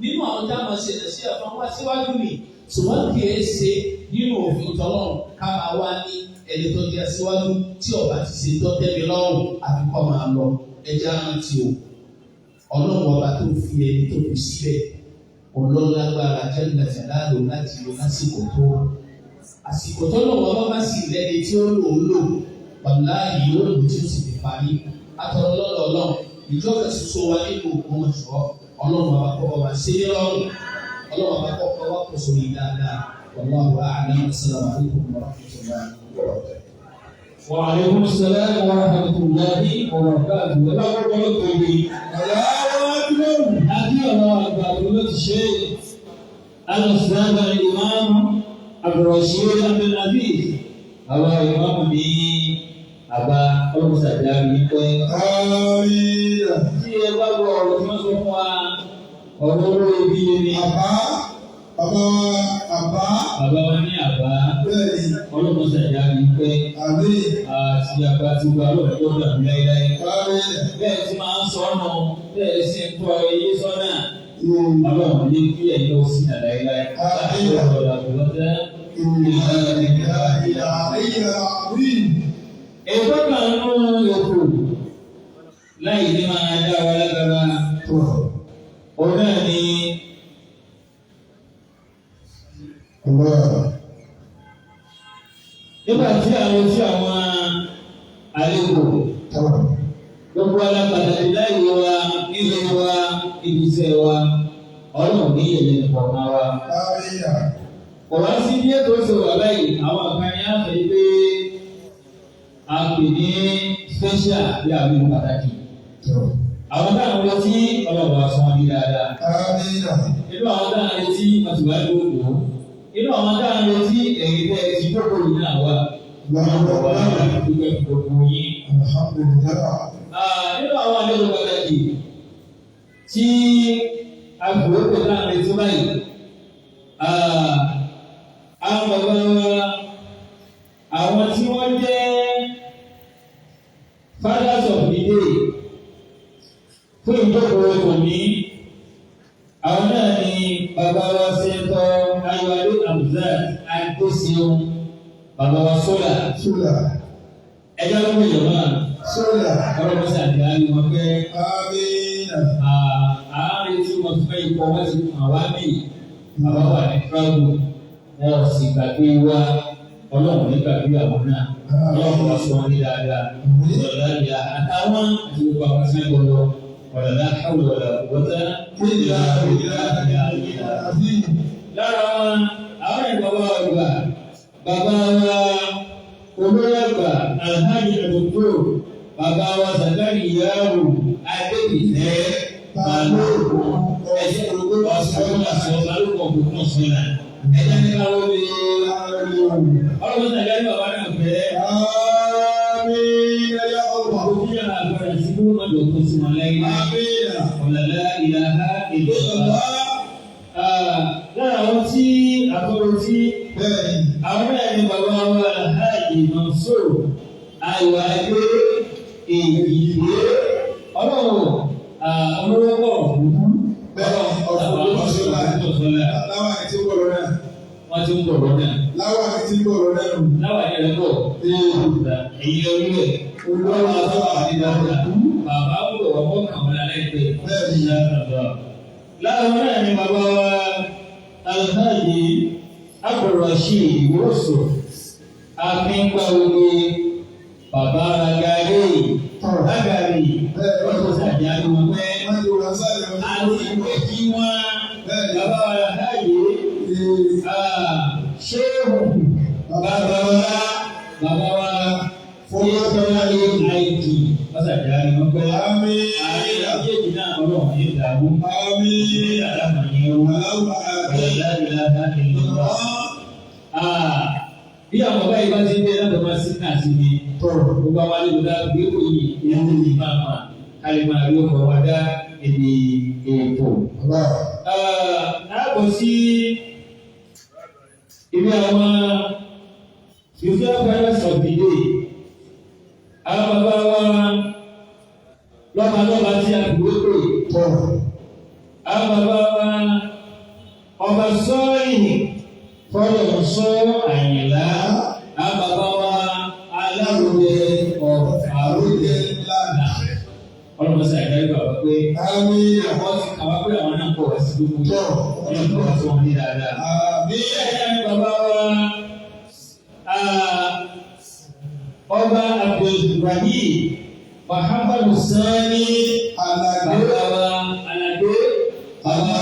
nínú àwọn tá a máa ṣe nàṣíhà fún wa síwájú mi. Ṣùgbọ́n kì í ṣe nínú òfin tọ́lọ́run ká máa wá ní Ẹni tó jẹ́ síwájú tí ọba ti ṣe tó tẹ́mi lọ́rùn àfi kọ́ máa lọ. Ẹja rántí o, ọlọ́run ọba tó fi ẹni tó fi síbẹ̀ ọlọ́lágbára jalla jalaluhu láti lò lásìkò tó àsìkò tó lọ́wọ́ ọba bá sì lẹ́ni tí ó lò ó lò wàláhì yóò lò tí ó sì fi parí. Atọ́rọ lọ́dọ̀ ọlọ́run ìjọ kan ṣoṣo wa nínú Ògbómọ̀ṣọ́, ọlọ́run ọba kọ́ wa ṣe é lọ́rùn, ọlọ́run ọba kọ́ wa kó sórí dáadáa. Wallahu a'lam. Assalamu alaikum wa rahmatullahi wa barakatuh. Wa alaikum salam wa rahmatullahi wa barakatuh. Ẹ bá kọ́kọ́ ló tóbi. Àti ọ̀rọ̀ àgbà tó ló ti ṣe Al-Ustadh Al-Imam Abdulrasheed Abdulaziz. Àwa ìmáàmù ní àbá ọlọ́mọsàdá mi pẹ́. Tí ẹ bá gbọ́ ọ̀rọ̀ tí wọ́n sọ fún wa, ọ̀rọ̀ owó ibi ni. Àbá, bàbá àbá. Bàbá wa ní àbá. Bẹ́ẹ̀ni. Ọlọ́mọsàdá mi pẹ́. Àmín. Àti àbá tí wà lọ́dọ̀ tó dàbí láéláé. Àmín. Bẹ́ẹ̀ tí máa ń sọ ọ́nà, bẹ́ẹ̀ sì ń tọ́ eyé sọ́nà. Ọlọ́run ní kí ẹ̀yin ó sì nà láéláé. Àmín. Ètò kan nínú ètò láì ní máa dá wa lágara. Òun náà ni nígbà tí àwọn tí àwọn àlejò gbogbo alápàtàkì láyé wa, nílé wa, ibi iṣẹ́ wa, ọlọ́run ní ìyẹ̀lẹ̀ nìkọ̀ọ̀kan wa. Kò wá sí bí ètò ṣe wà báyìí, àwọn kan ní àfẹ́ pé a pè ní special bí àwọn pàtàkì. Àwọn táwọn retí ọlọ́run wa sọ wọn bí dáadáa. Inú àwọn táwọn retí wọn ti wá lóògbé. Inú àwọn táwọn retí ẹ̀yìn tẹ́ ẹ ti jókòó yìí náà wà. Wọ́n wá dúpẹ́ gbogbo yín. Nínú àwọn àlejò pàtàkì tí a kò pè táwọn retí báyìí, àwọn bàbá wa, àwọn tí wọ́n jẹ́ fathers of the day fún ìjókòó tòní, àwọn náà ni bàbá wa Senator Ayọ̀adé Hamzat Adéṣeun, bàbá wa Sólà. Sólà. Ẹjọ́ ló ń yọ̀ náà. Sólà. Ọlọ́run ṣàdé ayé wọn pé. Àmín. Àárín tí wọ́n fẹ́ ikọ̀ wọ́n ti hàn wá bí bàbá wà ní travel, wọn ò sì gbàgbé wa, ọlọ́run ní gbàgbé àwọn náà, ọlọ́run wá sọ wọn ní dáadáa. Ọ̀la ìyá àtàwọn àti gbogbo àwọn tí wọ́n lọ ọ̀làlá hàwùlọ̀lá wọ́tá. Lára wọn, àwọn ẹ̀ bàbá àgbà, bàbá wa olórí àgbà Alhaji Àdókò, bàbá wa Zakari Yahu Adébìtẹ́ Balógun, ẹ̀jẹ̀ ọ̀sán Balógun Ògbómọ̀ṣọ́ ẹ̀jẹ̀ ní káwọ́ lé ọlọ́run náà yára bàbá náà fẹ́. Àmín ya Allah. Ojú yàrá àgbàrá sí kí wọ́n má jọ tó sí wọn lẹ́yìn. Àmín. Ọ̀làlá ìlàhà ìlọ́lá. Lára àwọn tí àtọ́rọ̀ tí àwọn náà ni bàbá wa Alhaji Mansur Ayọ̀adé Èyídé. Ọlọ́run olówó pọ̀ Bẹ́ẹ̀ni, ọ̀fọ̀ Ògbómọ̀ṣọ́ láwọn àti ń bọ̀ lọ́nà. Wọ́n ti ń bọ̀ lọ́nà. Láwọn àti ń bọ̀ lọ́nà. Láwọn àti rẹ̀ bọ̀. Èyí orí ẹ̀. Olówó àti dáadáa. Bàbá ń bọ̀ wọ́n bọ̀ kàn wọ́n lálẹ́ pé. Láwọn náà ni bàbá wa Alhaji Abdulrasheed Yusuf Akíngbàwọlé, bàbá Ragare Ragare, wọ́n tó sàdí àdúgbò pé àti pé kí wọ́n bàbá wa Alhaji Shehu bàbá wa bàbá wa Fọlákẹ́lá àìkì, wọ́n sàdí àdúgbò pé àárín méjèèjì náà ọlọ́run ní ìdààmú. Àmín. Àlámà ní ewu. Bí àwọn bàbá yìí bá ti ń dé láti máa sí náà sí ni, gbogbo àwọn àlejò dá gbé kò yìí, ìyẹn ní máa mà ká lè máa rí ọkọ̀ wa dá èdè ètò. Ààbọ̀ sí ibi àwọn future parents of the day, àwọn bàbá wa lọ́balọ́ba tí a kò wé pè. Àwọn bàbá wa ọba sọ́ọ̀yìn fọlọ́ sọ Àyìnlá, àwọn bàbá wa Ọlọ́run sì àjárí bàbá pé Àmín. wọ́n ti kàwá pé àwọn náà kọ̀ wá sí gbogbo Tọ́. Ọlọ́run kọ̀ wá sí wọn ní dáadáa. Àmín. Bẹ́ẹ̀ ni bàbá wa ọba Abdulrahim Muhammadu Sani Alade bàbá wa Alade bàbá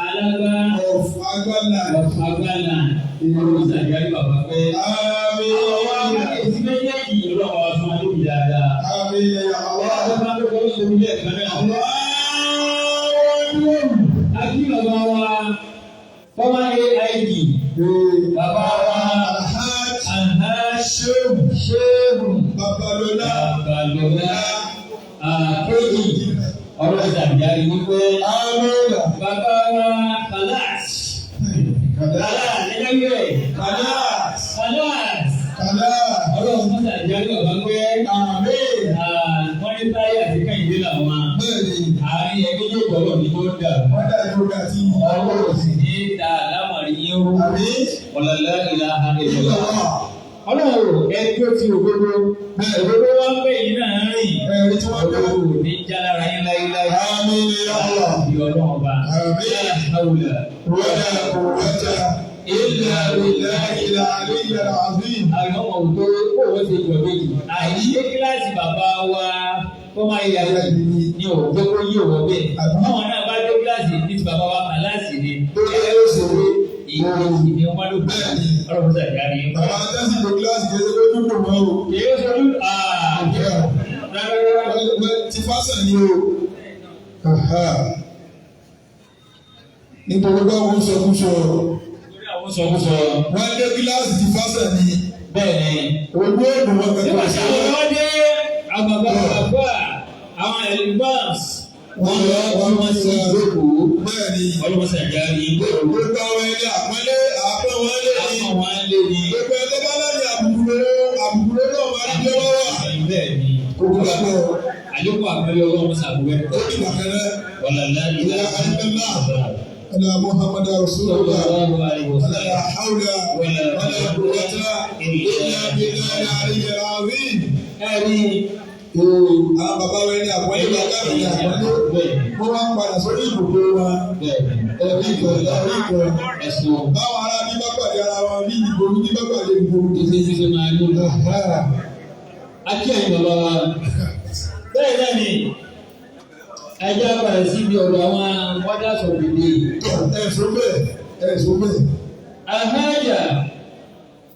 Alaba of Agbala. Agbala Ọlọ́run sì àjárí bàbá pé Àmín. àwọn akéèsí méjèèjì ọlọ́run wa fún wa lóbi dáadáa. Àmín ya Allah. Ọba tó kọ́ lóṣèlú lẹ́ẹ̀kan náà. Akí bàbá wa former AIG bàbá wa Alhaj Alhaj Shehu Shehu Babalola. Babalọlá Kéjì ọlọ́sà ìyáre wípé Àmín. bàbá wa Kalas Kalas. Kalas ẹlẹ́gbẹ́ Kalas. Kalas Kalas. ọlọ́sà ìyáre bàbá pé Àmín. wọ́n ní táyà àti kẹ́hìndé làwọn Bẹ́ẹ̀ni, àárín ẹgbẹ́ yóò gbọ́dọ̀ ní tó dà wọ́n dà yóò ga sí. ọlọ́run sì ní ta àlámọ̀rí yín rú Àmín. ọ̀làlá ìlàhà ìlọ́lá. Ìlọ́wọ́. Ọlọ́run ẹjọ́ ti òdodo òdodo wá ń bẹ̀ yín náà rìn Ẹ̀rí tí wọ́n òdodo dá. ò ní já lára yín láíláí. Àmín ya Allah. Ìyọ̀ ọlọ́run ọba. Àmín. Àwùlà. Wala quwwata illa billahi al-aliyyil azim. Àwọn ọmọ òdo kó wọ́n ṣe jọ méjì. Àìṣe kíláàsì bàbá wa tó máa yẹ àwọn ní òjò kó yí òwò bẹ́ẹ̀. Báwọn náà bá dé kíláàsì ní ti bàbá wa kàláàsì ni. Lórí ẹ̀rọ ṣòro. Ìkejì ni wọ́n ló Bẹ́ẹ̀ni. Ọlọ́run ṣàjárí. Bàbá Tẹ́sí lo kíláàsì kejì pé dúdú mọ́ o. Kì í ṣojú rárá. Ti fásẹ̀ ni o. Nítorí báwo ń sọkúsọ. Torí àwọn sọkúsọ. Wọ́n dé kíláàsì ti fásẹ̀ ni. Bẹ́ẹ̀ ni. Ojú òdùn wọn Nígbà kẹ́kọ̀ọ́ tí àwọn ọmọ dé, àwọn bàbá bàbá àwọn ẹ̀lbáǹs wọ́n lọ wọ́n wọ́n sí ìjókòó. Bẹ́ẹ̀ni. Ọlọ́run ṣàjárí. Gbogbo àwọn ẹni àpọ́nlé àpọ́n wọn lé ní. Àwọn wọn lé ní. Gbogbo ẹni tó bá lẹ́yìn àbùkù àbùkù náà máa ń gbé lọ́wọ́. Bẹ́ẹ̀ ni. Gbogbo àpò Àlékún àpẹẹrẹ ọlọ́run ṣàbùwẹ́. ó ti bàkẹ́rẹ́. Ọ̀làlá Ìlà àdìmẹ́lá. Ẹnà Muhammadu Rasulullah. Wala hawla wala quwwata illa billahi al-aliyyil azim. Ẹ̀rí. Àwọn bàbá wa ẹni àpọ́nlé bàbá mi ní àpọ́nlé. Wọ́n wá ń padà sórí ìbùkún wọn. Ẹ̀rí ìkọ̀ ẹ̀rí ìkọ̀. Ẹ̀sùn. Báwọn ará bí bá pàdé ara wọn bí ìgboro bí bá pàdé ìgboro. Ìṣe ṣíṣe máa ń lò. Akí ẹ̀yin bàbá wa. Bẹ́ẹ̀ náà ni ẹjọ́ padà síbi ọ̀rọ̀ àwọn mothers of the day. Ẹ̀sùn bẹ́ẹ̀ ẹ̀sùn bẹ́ẹ̀. Ahájà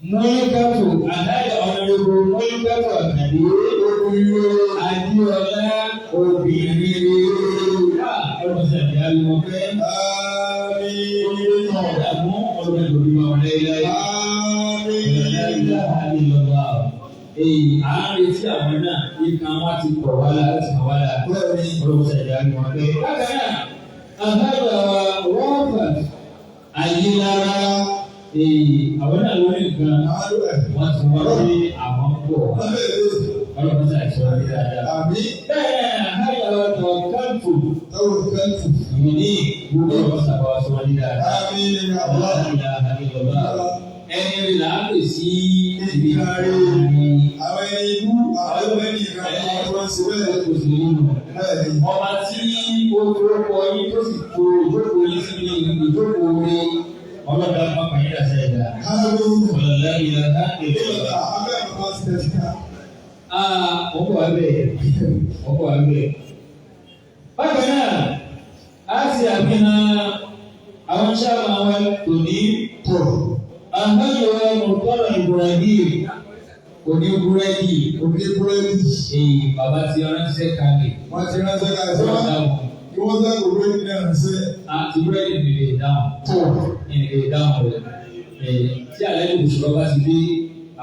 Mọ́líkàtù Ahájà ọ̀nàrẹ́bù Mọ́líkàtù Àkàdé Adéọlá obìnrin ọlọ́run sàbí ariwo pé Àmín. ọ̀dààmú ọlọ́run lórí wọn láéláé. Àmín. Èyí à ń retí àwọn náà nǹkan wọn ti pọ̀ wá lára ti kàn wá lára. Bẹ́ẹ̀ni. Ọlọ́run sàbí ariwo pé. Bákan náà, Ahájà Rọ́fà Ayélára èyí àwọn náà lórí nǹkan wọ́n ti wọ́n pé àwọn ń bọ̀ wá. Ọlọ́run sàbí sọ ní dáadáa. Àmín. Bẹ́ẹ̀ Ahájà Tọ̀kàntù Táwọn kẹ́ntù. ìwé gbogbo ọ̀rọ̀ sàbọ̀ sọ ní dáadáa. Àmín ya Allah. Ẹni rí là á pè sí ibi Ìkàrí. Àwọn ẹni ibú, àwọn ẹni ìkàrí, àwọn tó ń ṣe bẹ́ẹ̀. kò sí nínú. Bẹ́ẹ̀ni. Ọba tí ó forúkọ yín tó sì kó ìjókòó yín síbi ìjókòó orí ọlọ́dà pápá yín dàsẹ̀ ẹ̀dá. Àmín. Ọ̀làlá ìlànà ìlànà. Abẹ́ bàbá ti tẹ̀sí ká. Ọkọ̀ wa bẹ̀ ọkọ̀ wa bẹ̀. Bákan náà, a ṣe àfihàn àwọn sábà wa tòní. Tọ̀. Àhẹ́yọ̀ Mọ̀tọ́rọ̀ Ibrahim òní búrẹ́dì. Òbí búrẹ́dì. Èyí bàbá ti ránṣẹ́ kalẹ̀. Wọ́n ti ránṣẹ́ ká ẹ̀sọ́ Wọ́n wọn. dáhùn. Kí wọ́n sá kò búrẹ́dì náà ránṣẹ́. Àti búrẹ́dì mi lè dáhùn. Tọ̀. Mi lè dáhùn rẹ̀. Èyí tí àlẹ́ ìbùsùn bá ti dé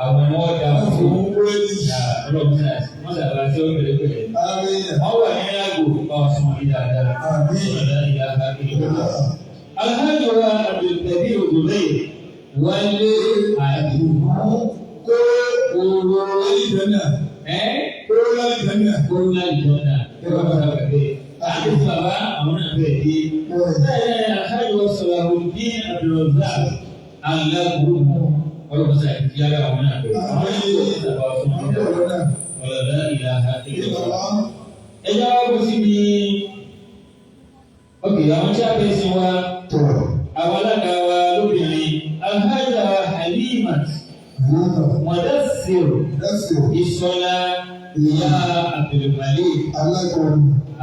àwọn ni wọ́n dáhùn Wọ́n fún. fún búrẹ́dì. Ọlọ́run wọ́n sábà tí ó bẹ̀rẹ̀ pẹ̀lẹ́. Àmín. Wọ́n wà ní àgò bá wa sùn ní dáadáa. Àmín. Ọ̀dà ìyá ìlú. Alhaji wa Abdulkadir Odoley wálé àdìgún Kó kóró lálìjẹ́nà. ẹ́ Kó lálìjẹ́nà. kóró láìjọ́nà àti bàbá àwọn náà bẹ̀rẹ̀ dé. Bẹ́ẹ̀ ni Alhaji wa Salahuddin Abdulrazak Alágùn ọlọ́mọsá ìdíyàrá àwọn náà bẹ̀rẹ̀. Àwọn náà bẹ̀rẹ̀ fún Wọ́n bọ̀ lọ́nà. ọ̀làlá ìlàhà ìlọ́lá. Ẹ yá wá bó síbi ok àwọn chairperson wa àwọn alága wa lóbìnrin Alhaja Halimat Mudassir Isola Ìyá Abdulmalik Alájọ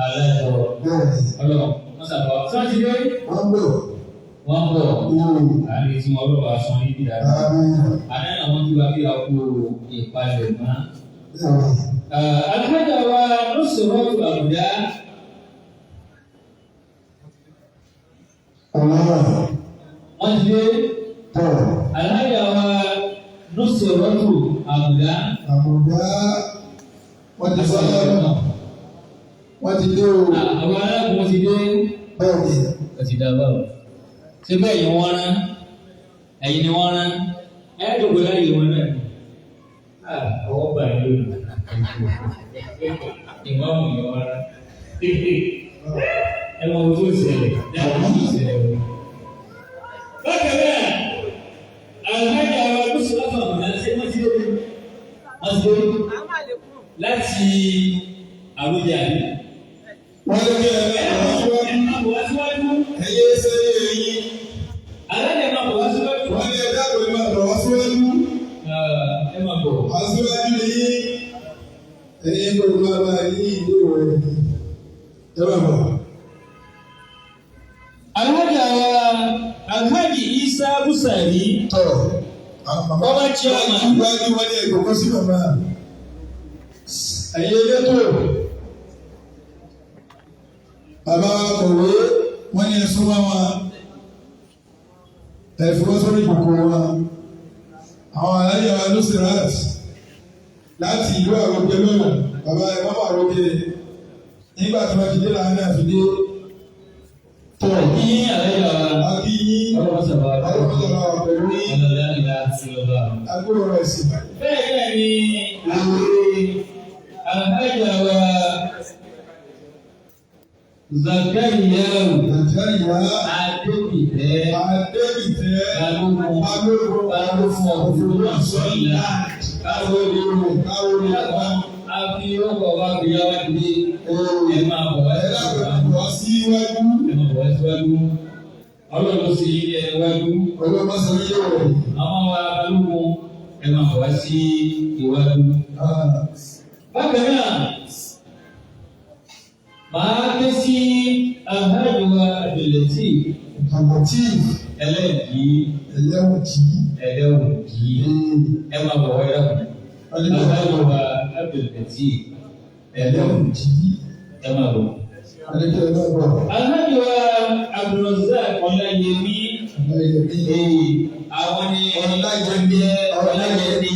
Alájọ bẹ́ẹ̀ Ọlọ́run wọ́n sábà sọ́ọ́ ti dé wọ́n bọ̀. wọ́n bọ̀ àárín tí wọ́n lọ́wọ́ aṣọ níbi dáadáa. Àná àwọn tí wàá fi àpò ìpalẹ̀ mọ́. Alhaja wa Nusratu Àbújá wọ́n ti dé. Alhaja wa Nusratu Àbújá. Àbùdá wọ́n ti sọ lọ́nà wọ́n ti dé o. Àwọn aláàbò ti dé. Bẹ́ẹ̀ ni. Ó ti dá báwo. Ṣé bẹ́ẹ̀ ni wọ́n rán? Ẹ̀yin ni wọ́n rán? Ẹ dògbò láyé wọn náà. Ọwọ́ bá yín lónìí. Ìmọ̀ọ́mù ni wọ́n rán. Ẹ mọ ohun tó ṣẹlẹ̀. Ẹ mọ ohun tó ṣẹlẹ̀ o. Bákan náà, Alhaja wa Nusratu Àbùdá ṣé wọ́n ti dé? Wọ́n ti dé láti Àbújá yìí. Wọ́n lé ní ẹ̀rọ Ẹ máa bọ̀ wá síwájú. Ẹyẹ sẹ́yìn ẹ̀yìn. Alájà máa bọ̀ wá síwájú. Wọ́n ní ẹ̀dá kò ní máa bọ̀ wá síwájú. Ẹ máa bọ̀. Aṣíwájú ni yín. Ẹ̀yin kò ní máa bá yín ìlú rẹ̀. Ẹ máa bọ̀. Alhaja wa Alhaji Isa Busari. Tọ̀. Àwọn màmá Bọ́lá chairman. Wájú wọ́n ní ẹ̀kọ́ kó sí màmá. Ẹ̀yin elétò. Bàbá kọ̀wé wọ́n ní ẹ̀sùn wá wọn. Ẹ̀fọ́ sórí ìkòkò wọn. Àwọn aláyẹ̀ wa Nusrat láti ìlú Àrògbé lọ́nà. Bàbá ẹ̀ wọ́n Àrògbé. Nígbà tí wọ́n ti dé làwọn náà fi dé. Tọ̀. Ní Alhaja wa Akínyín. Ọlọ́run sábà. Ọlọ́run sábà wà pẹ̀lú yín. Ọlọ́run ìlà ìlọ́ba. Agbóhùn rẹ̀ sí. Bẹ́ẹ̀ náà ni Alhaja wa Zakariya Zakariya Adébìtẹ́ Adébìtẹ́ Balógun Balógun Balógun Ògbómọ̀ṣọ́ Káwọ́lé Káwọ́lé A fi ọkọ̀ wa fi yá wá dé. Ẹ máa bọ̀ wá Ẹ dákun bọ̀ síwájú. Ẹ máa bọ̀ wá síwájú. Ọlọ́run ló sì yí ẹ wájú. Ọlọ́run bá sọ yé wọ̀. Àwọn wa Balógun ẹ máa bọ̀ wá sí iwájú. Bákan náà, màá ké sí Alhaji wa Abdulateef Abdulateef ẹlẹ́ẹ̀dí Ẹlẹ́wùjì. Ẹlẹ́wùjì. Ẹ máa bọ̀ wá dákun. Alhaji wa Abdulateef Ẹlẹ́wùjì. Ẹ máa bọ̀. Alhaji wa Abdulrazak Ọláyẹmí. Àwọn ni Ọláyẹmí Ọláyẹmí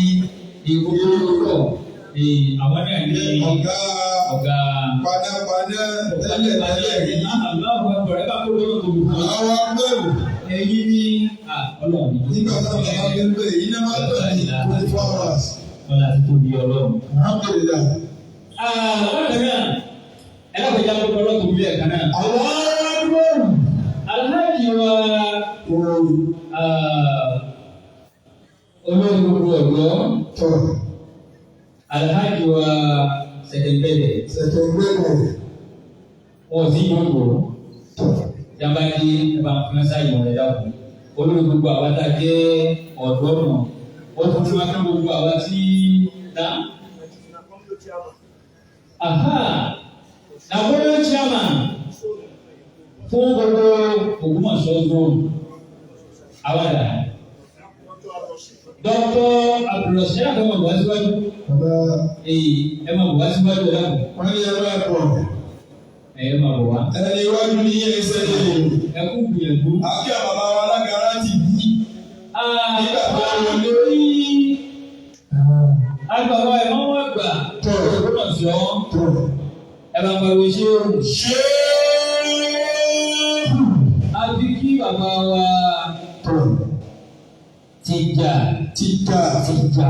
ìgbòho àwọn náà ní ọ̀gá ọ̀gá panápaná tẹ́lẹ̀ tẹ́lẹ̀ rí. Allahu Akbar ẹ bá kó lọ́wọ́ tó wù. Àwọn agbẹ́rù. Ẹ̀yin ní Ọlọ́run. Nígbà táwọn bàbá mi ń bẹ̀ yìí náà máa ń tọ̀ ní 24 hours. Wọ́n láti tóbi Ọlọ́run. Alhamdulillah. Bákan náà, ẹ lákòjá gbogbo ọlọ́run tó wúlò ẹ̀ka náà. Àwọn agbẹ́rù. Alhaji wa olórí gbogbo ọ̀dọ́. Tọ̀. Alhaji wa Sẹ̀kẹ̀ndẹ̀dẹ̀. Sẹ̀kẹ̀ndẹ̀dẹ̀. Wọ́n ti yóò Tọ̀. Jàmbá dé ẹ bá ń fún ẹ́sà ìwọ̀n rẹ̀ dàpọ̀. Olórí gbogbo àwa tá a jẹ́ ọ̀dọ́ nù. Ó tún ti máa kán gbogbo àwa tí dá. Aha! Nàbọ́lá chairman fún gbogbo Ògbómọ̀ṣọ́ zone. Àwàdà. Dr. Abdulrasheed ẹ máa bọ̀ wá síwájú. Bàbá Ẹ máa bọ̀ wá síwájú ẹ dàpọ̀. wọ́n ní ẹ máa bọ̀. Ẹ máa bọ̀ wá. Ẹni iwájú ní ẹsẹ̀ yìí. Ẹ kú gbìyànjú. Àbí àwọn bàbá wa alága ti bí. Nígbà tó wọlé. Agbàgbọ́ ẹ̀ máa wá gbà. Tọ̀. Ògbómọ̀ṣọ́. Tọ̀. Ẹ bá pariwo ṣé o. Ṣé. A fi kí bàbá wa Tọ̀. Tìjà. Tìjà. Tìjà.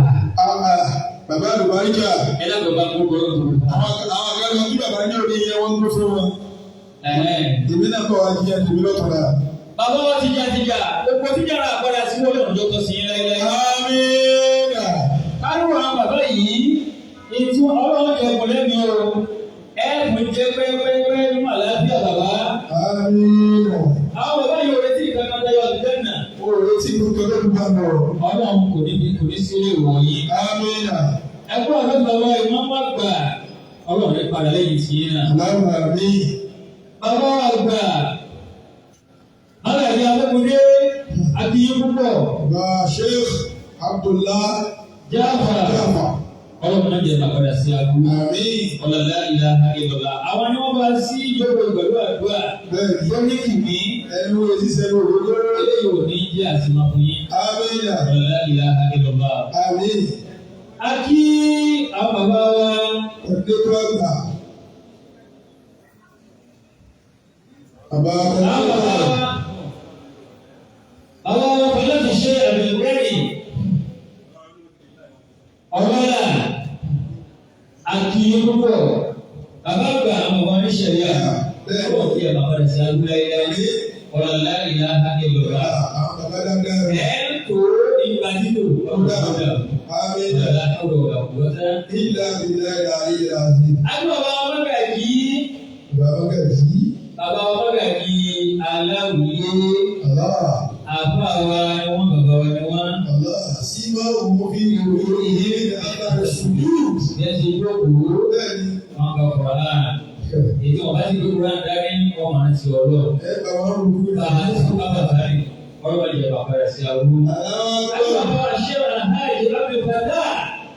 Bàbá àlùbáríkà. Ẹ lábàá bá gbogbo ọ̀rọ̀ tó. Àwọn kan lọ kí bàbá ní òní yẹn wọ́n ń gbé fún wọn. Èmi náà kọ́ wa jíjẹ tèmi lọ́tọ̀ọ̀la. Bàbá wa Tìjà Tìjà. Gbogbo Tìjà rà padà sí wọlé ọ̀dọ́ tó sí yín láíláí. Amínà. Kárùn àwọn bàbá yìí, ètò ọlọ́run jẹ kò lẹ́nu o. Ẹ kò Bàbá ìmọ̀ọ́mọ́ àgbà ọlọ́run rẹ̀ padà lẹ́yìn tí yín náà. Aláwọ̀ àmì. Bàbá àgbà Alàbí Abẹ́kúndé àti yín púpọ̀. Bàbá Sheikh Abdullah Jáfà Jáfà. ọlọ́run náà jẹ́ bàbá sí aburú. Àmín. Ọlọ́lá ìlànà ìlọ́lá. Àwọn ni wọ́n bá sí ìjókòó pẹ̀lú àdúrà. Bẹ́ẹ̀ni. Tó ní kìmí. Ẹnu wo ṣiṣẹ́ ní òwúrọ̀. Eléyìí ò ní jẹ́ àṣìmọ́ fún yín. Àmín. Ọlọ́lá ìlànà ìlọ́lá. Àmín. A kí àwọn bàbá wa. Ọ̀dẹ́kọ̀ àgbà. Bàbá Àwọn bàbá wa. Bàbá wa pẹ̀lú ti ṣe ẹ̀rẹ̀lẹ́rì. Ọ̀rọ̀là àti púpọ̀. Bàbá àgbà àwọn ọmọ oníṣẹ̀lẹ̀ Bẹ́ẹ̀ni. Ó fi ẹ̀ bàbá rẹ̀ sí abúlé ilẹ̀. Ọ̀làlá ìlànà ìlọ́lá. Àwọn bàbá dáadáa rẹ̀. Ẹ̀ ń tó ìgbà dídò ọ̀rọ̀ ọ̀dà. Àmín. Ọ̀làlá ọ̀rọ̀ ọ̀dà. Ìlà ìlà ìlà ìlà àti. Àbí bàbá wa mọ́gàjí. Bàbá Gàjí. Bàbá wa mọ́gàjí aláwìyé. Allah. Àfáà wa ni wọ́n, bàbá wa ni wọ́n. Allah. Símá òun fi ìròyìn ìrírí àtàrà sùúrù. Bí ẹ ṣe jókòó, Bẹ́ẹ̀ni. wọn kọ Kọ̀ọ̀án. Ètò ọ̀bá ti gbé Kúrán dání, wọ́n máa ń ti ọlọ́. Ẹ bá wọn rú kúrò. Bàbá ti kú bàbá bàbá ọlọ́wọ́ ìjọba bàbá rẹ̀ sí aburú. Àbí bàbá wa ṣé ọ̀nà háìjì lábẹ́ bàbá.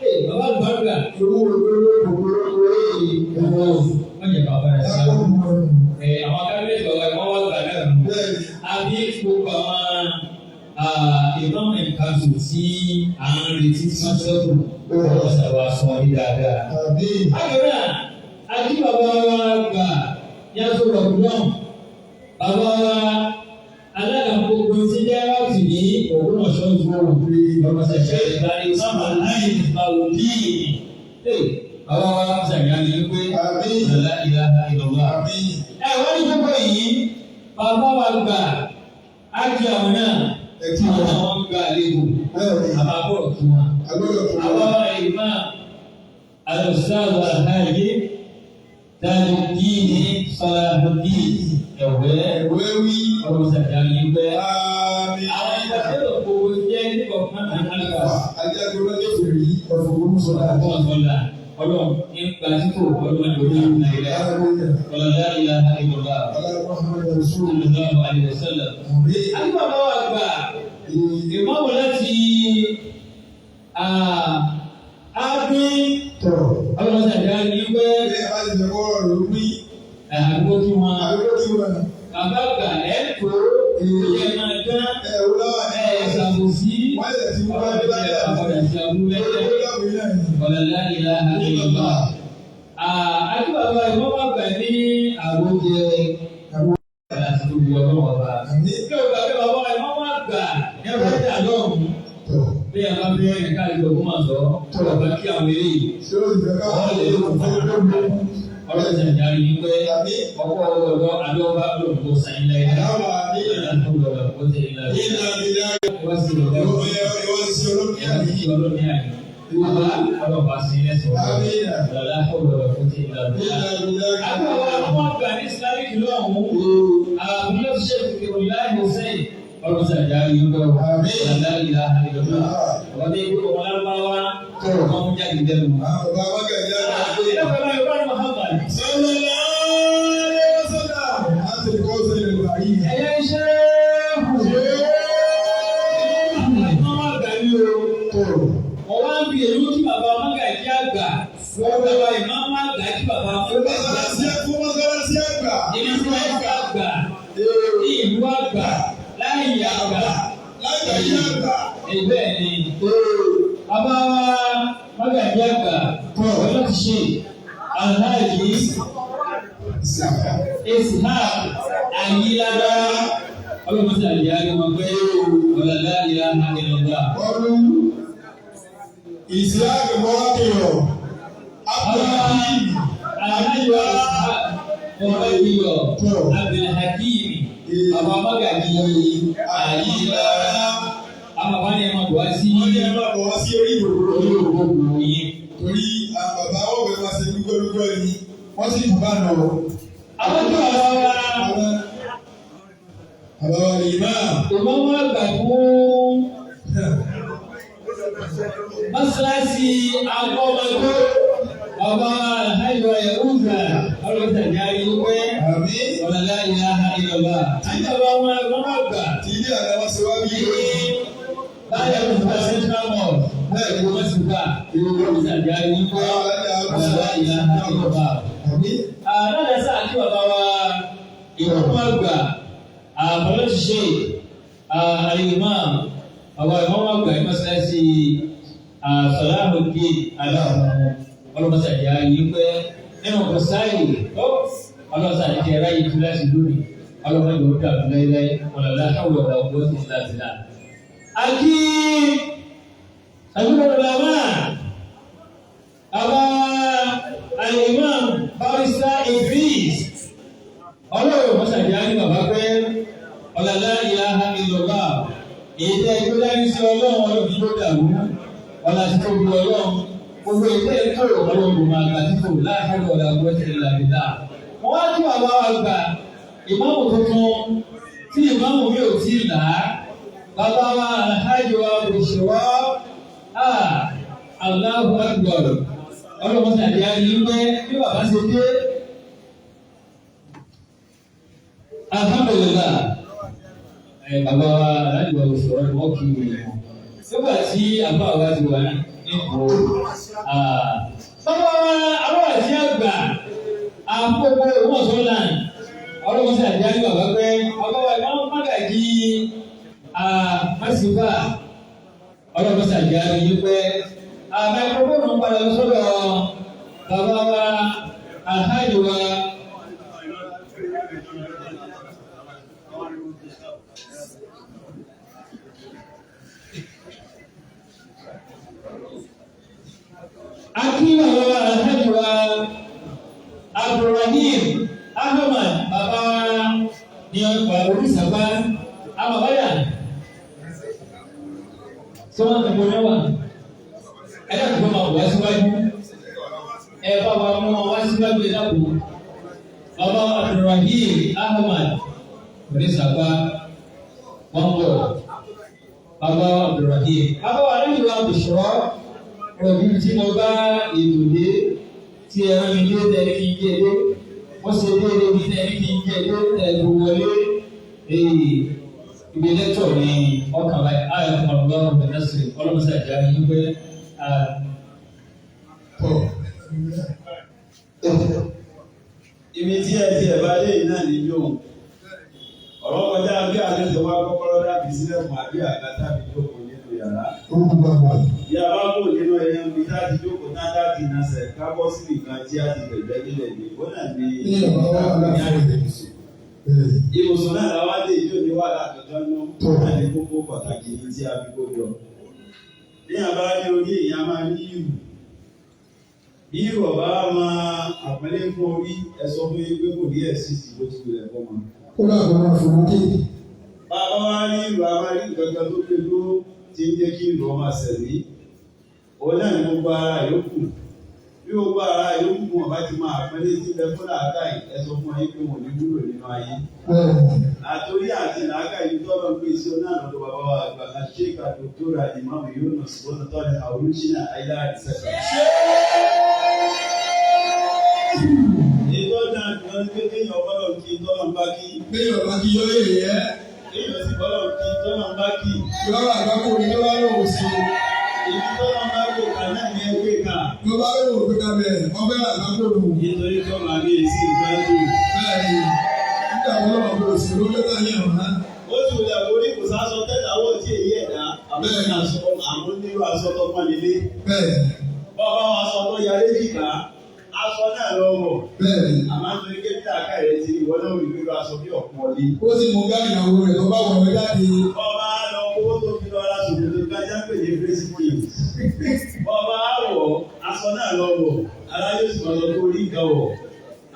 Ee bàbá àlùbáríkà. Wọ́n jẹ bàbá rẹ̀ sí aburú. Àwọn kábíyèsí bàbá ìwọ́n wá gbà náà nù. Àbí gbogbo àwọn ìmọ̀mù ìkàtù tí à ń retí tí wọ́n sẹ́kù wọ́n sábà sọ ní dáadáa. Bákan náà, àti bàbá wa gbà ní aṣọ rọ̀gbọ̀n, bàbá wa alága gbogbo tí jẹ́ láti ní Ògbómọ̀ṣọ́ ìfowó ọmọọṣẹ́ ìdarí sábà láyé ìfàwọ̀ bíi. Bàbá wa ṣàgbéyàwó wípé ìlàlá ìlàlá ìlọ́wà. Ẹ wọ́n ní gbogbo yìí, bàbá wa gbà á kí àwọn náà tí wọn náà wọn gba àlejò àbábọ̀ kí wọn. Àwọn ìmọ̀ àlùsáàlù àlàyé Tajudeen Salahuddin ẹ̀wẹ́ ọ̀rọ̀ sàdáni gbẹ́. Àwọn ìgbà tí ó gbogbo jẹ́ nípa fún àlùfáà. Ọ̀sọ̀lá ọlọ́run nípa títò ọlọ́run ní orí ìlà ọ̀làlá ìlà ìlọ́lá. Sallallahu alaihi wasallam. Àti bàbá wa gbà ìmọ̀wò láti ábí ọlọ́run sàdáni gbẹ́ àgbo kí wọn. Bàbá àgbà ẹ̀ tó ẹ̀ máa dán ẹ̀ ṣàbòsí ọ̀làlá ìlà àdéhùn. Àti bàbá ìwọ́n wà gbà ní àròjẹ àti tóbi ọlọ́wọ́ ọba. Bí o gbàgbé bàbá ìwọ́n wà gbà ní ọ̀rẹ́dà lọ́hùn-ún. Bí a bá fẹ́ rìn káàkiri ọgbọ́n máa sọ, bàbá kí àwọn eléyìí. Ọlọ́run ti àjà rí pé ọkọ̀ ọ̀dọ́ àdọ́gba lòdò sàn lẹ́yìn. Wọ́n sì lọ́dọ̀ ọlọ́run ní àyè. Bàbá ọlọ́ba sí lẹ́sọ̀ ọ̀la ọ̀rọ̀ kò tí ì lọ. Àbúrò àwọn àgbà ní Islamic lọ́hùn-ún. Àbúrò ṣe Ìrọ̀lá Hussein. Ọlọ́run sì àjà rí pé ọ̀la ìlà ìlọ́lá. Ọ̀dẹ́ ìwé ọmọ lárúbáwá wọ́n mú jáde lẹ́nu. Ẹ̀yẹ iṣẹ́ wọ́n wá gbà ní o. Wọ́n wá ń fi èlú kí bàbá Mọ́gàjí àgbà. Bàbá ìmáàmù àgbà kí bàbá Mọ́gàjí àgbà. Ìlú àgbà. Ní ìlú àgbà. Láyé àgbà. Bẹ́ẹ̀ ni. Bàbá wa Mọ́gàjí àgbà. Wọ́n láti ṣe Alhaji Ishaq Ayilada. Ọlọ́run ti àlè ayé wọn pé ọ̀làlá ìlà ìlọ́lá. Ọdún ìsìláàmù mọ́rákìyọ̀, Abdulhakeem Aláyọ̀ Ọ̀rẹ́bíyọ̀ Abdulhakeem Bàbá Mọ́gàjí Ayilada. Àwọn bàbá ni ẹ máa bọ̀ wá sí Wọ́n ní ẹ máa bọ̀ wá sí orí ìdòwò. orí òkòkò yín. Torí àwọn bàbá wọn bẹ̀rẹ̀ máa ṣe dúgbọ́dúgbọ́ ni wọ́n sì dùn bá nà ọ́. Àwọn tó bàbá wa Bàbá wa lè máa. ìmọ̀mọ́ àgbà fún Mọ́sálásí akọ́mọdé ọba Alhaji Yahuza ọlọ́sàjà yìí pé ọ̀làlá ilaha illallah. Àti bàbá wọn wọn máa gbà. Tí ilé àná wọn ṣe wá bí Ní báyọ̀ ló fà Central Mosque. Bẹ́ẹ̀ ni wọ́n ti gbà. Ọlọ́sàjà yìí pé ọ̀làlá ilaha illallah. Àlọ́dà sáà kí bàbá wa ìwọ̀n àgbà àbọ̀lọ́ṣiṣẹ́ àlìmọ́ àwọn ìwọ̀n àgbà ìmọ̀sálásí Salahuddin aláwọ̀ ọlọ́mọsàdìyà yìí pé nínú kọ̀sáì tó ọlọ́sàdìyà ráyè tó láti lónìí ọlọ́mọdé ó dàbí láéláé ọ̀làlá àwọ̀ ọ̀gbọ́n ti láti là. Àkí àbúrò làmà àbá Al-Imam Barrister Idris ọlọ́run mọ́sàdí á ní bàbá pé ọ̀làlá ilaha illallah èyí tẹ́ ẹgbẹ́ dání sí ọlọ́run ọlọ́run ló dàrú ọ̀là tí tó bu ọlọ́run gbogbo èyí tẹ́ ẹ̀kọ́ ọlọ́run kò máa gbà títò láàárọ̀ ọ̀là gbọ́sẹ̀ ìlàbìlà. Wọ́n wá kí bàbá wa gbà ìmáàmù tuntun tí ìmáàmù mi ò tí ì là á bàbá wa Alhaji wa Bushra Allahu Akbar ọlọ́run sàdí á ní pé bí bàbá ṣe dé. Alhamdulillah ẹ bàbá wa aláàjì wa òṣèré ni wọ́n kì í wọlé wọn nígbà tí àbá wa ti wà nípò bàbá wa àwọn àti àgbà àpòpọ̀ ìwọ̀nsọ́lá ọlọ́run sàdí á ní bàbá pé bàbá wa ìmọ̀ mọ́gàjì màsífà ọlọ́run sàdí á ní pé microphone ń padà lọ sọ́dọ̀ bàbá wa alhaji wa. Akí bàbá wa alhaji wa Abdulrahim Ahmad bàbá wa ní ọgbà orísàgbá àbàbáyà tí wọ́n ti bọ́ mẹ́wàá ẹ dàgbọ́ máa wá síwájú ẹ bá wa mú wọn wá síwájú ẹ dàgbọ́ bàbá Abdulrahim Ahmad onísàgbà wọn bọ̀ bàbá Abdulrahim bàbá wa lẹ́yìn wa Bushra ọ̀rọ̀ bíi tí mo bá ètò dé tí ẹ rán mi dé tẹ̀lé kí n jẹ dé wọ́n ṣe déédéé bí tẹ̀lé kí n jẹ dé tẹ̀lé wọlé ibi lẹ́tọ̀ ní ọkàn báyìí ayọ̀ fún ọlọ́run ọ̀gbìn náà sì ọlọ́mọṣẹ́ àjà yín pé Ibi tí ẹ ti ẹ̀ bá dé yìí náà ní yóò. Ọ̀rọ̀ kọjá bí àtẹ̀sẹ̀ wá kọ́kọ́rọ́ dábì sílẹ̀ fún àbí àga tàbí jókòó nínú yàrá. Bí a bá kò nínú ẹyẹ ń bi táti jókòó náà láti nasẹ̀ ká bọ́ sí nìkan tí a ti bẹ̀gbẹ́ nílẹ̀ ní. Ó náà ní ìbùsùn. Ibùsùn náà làwọn dé ìjọ ní wàhálà kankan nú. Ó náà ní kókó pàtàkì ní tí a fi kó jọ. Bí a bá rí orí èèyàn máa ní ìrù. Bí ìrù ọ̀bá máa àpẹẹrẹ fún orí ẹ sọ fún yín pé kò ní ẹ̀sìn sí bó ti wulẹ̀ fọ́ mọ́. Kódà kò máa fòrò kí. Bàbá wa rí ìlú a máa rí nǹkan tó gbé dúró tí ń jẹ́ kí ìlú ọmọ sẹ̀mí. Òun náà ni gbogbo ara yòókù. Bí gbogbo ara yòókù wọn bá ti máa àpẹẹrẹ tí ń bẹ fún làákàyè ẹ sọ fún yín pé wọn ò ní wúlò nínú ayé. Àtòrí àti làákàyè tọ́lọ̀ ń gbé sí ọ̀nà àlọ́dọ̀ bàbá wa àgbà Sheikh Dr. Imam Yunus Bọ́lá Àwòrán Àìlá Àdìsẹ́kà. Ètò ọ̀dà àdúrà ní pé kéèyàn bọ́lọ̀ kí tọ́lọ̀ ń bá kí. Béèyàn bá kí yọ èrè yẹ. Kéèyàn sì bọ́lọ̀ kí tọ́lọ̀ ń bá kí. Yọ̀rọ̀ àgbákò ni ló bá lòun sí. Ibi tọ́lọ̀ ń bá gbé kà náà ní ẹgbẹ́ kà. Ló bá lòun pé kábẹ̀ ọbẹ̀ àgbákò lò. Nítorí tó máa bí èsì nǹkan dùn. Bẹ́ẹ̀ni, nígbà wo lọ́wọ́ kò sí ló lọ́tà yẹn wá. Ó ti wùdà borí kò sásọ tẹ́lẹ̀ àwọ̀ tí èyí ẹ̀dá. Àwọn onírú aṣọ tó pọ́n nílé. Bẹ́ẹ̀ni. Bọ́ọ̀ bá aṣọ tó yarí jìkà, aṣọ náà lọ wọ̀. Bẹ́ẹ̀ni. Àmọ́ nítorí kébí àká rẹ̀ ti ìwọ náà rí pé aṣọ bí ọ̀pọ̀ ni. Ó sì mú gáàrí ìyàwó rẹ̀ tó bá wọ̀ ọ́ jáde. Ọba lọ owó tó fi lọ ra ṣòkòtò kájá pè ní fésibúùkù. Ọba wọ̀ aṣọ náà lọ wọ̀, ara yóò sì máa lọ kó rí nǹkan wọ̀.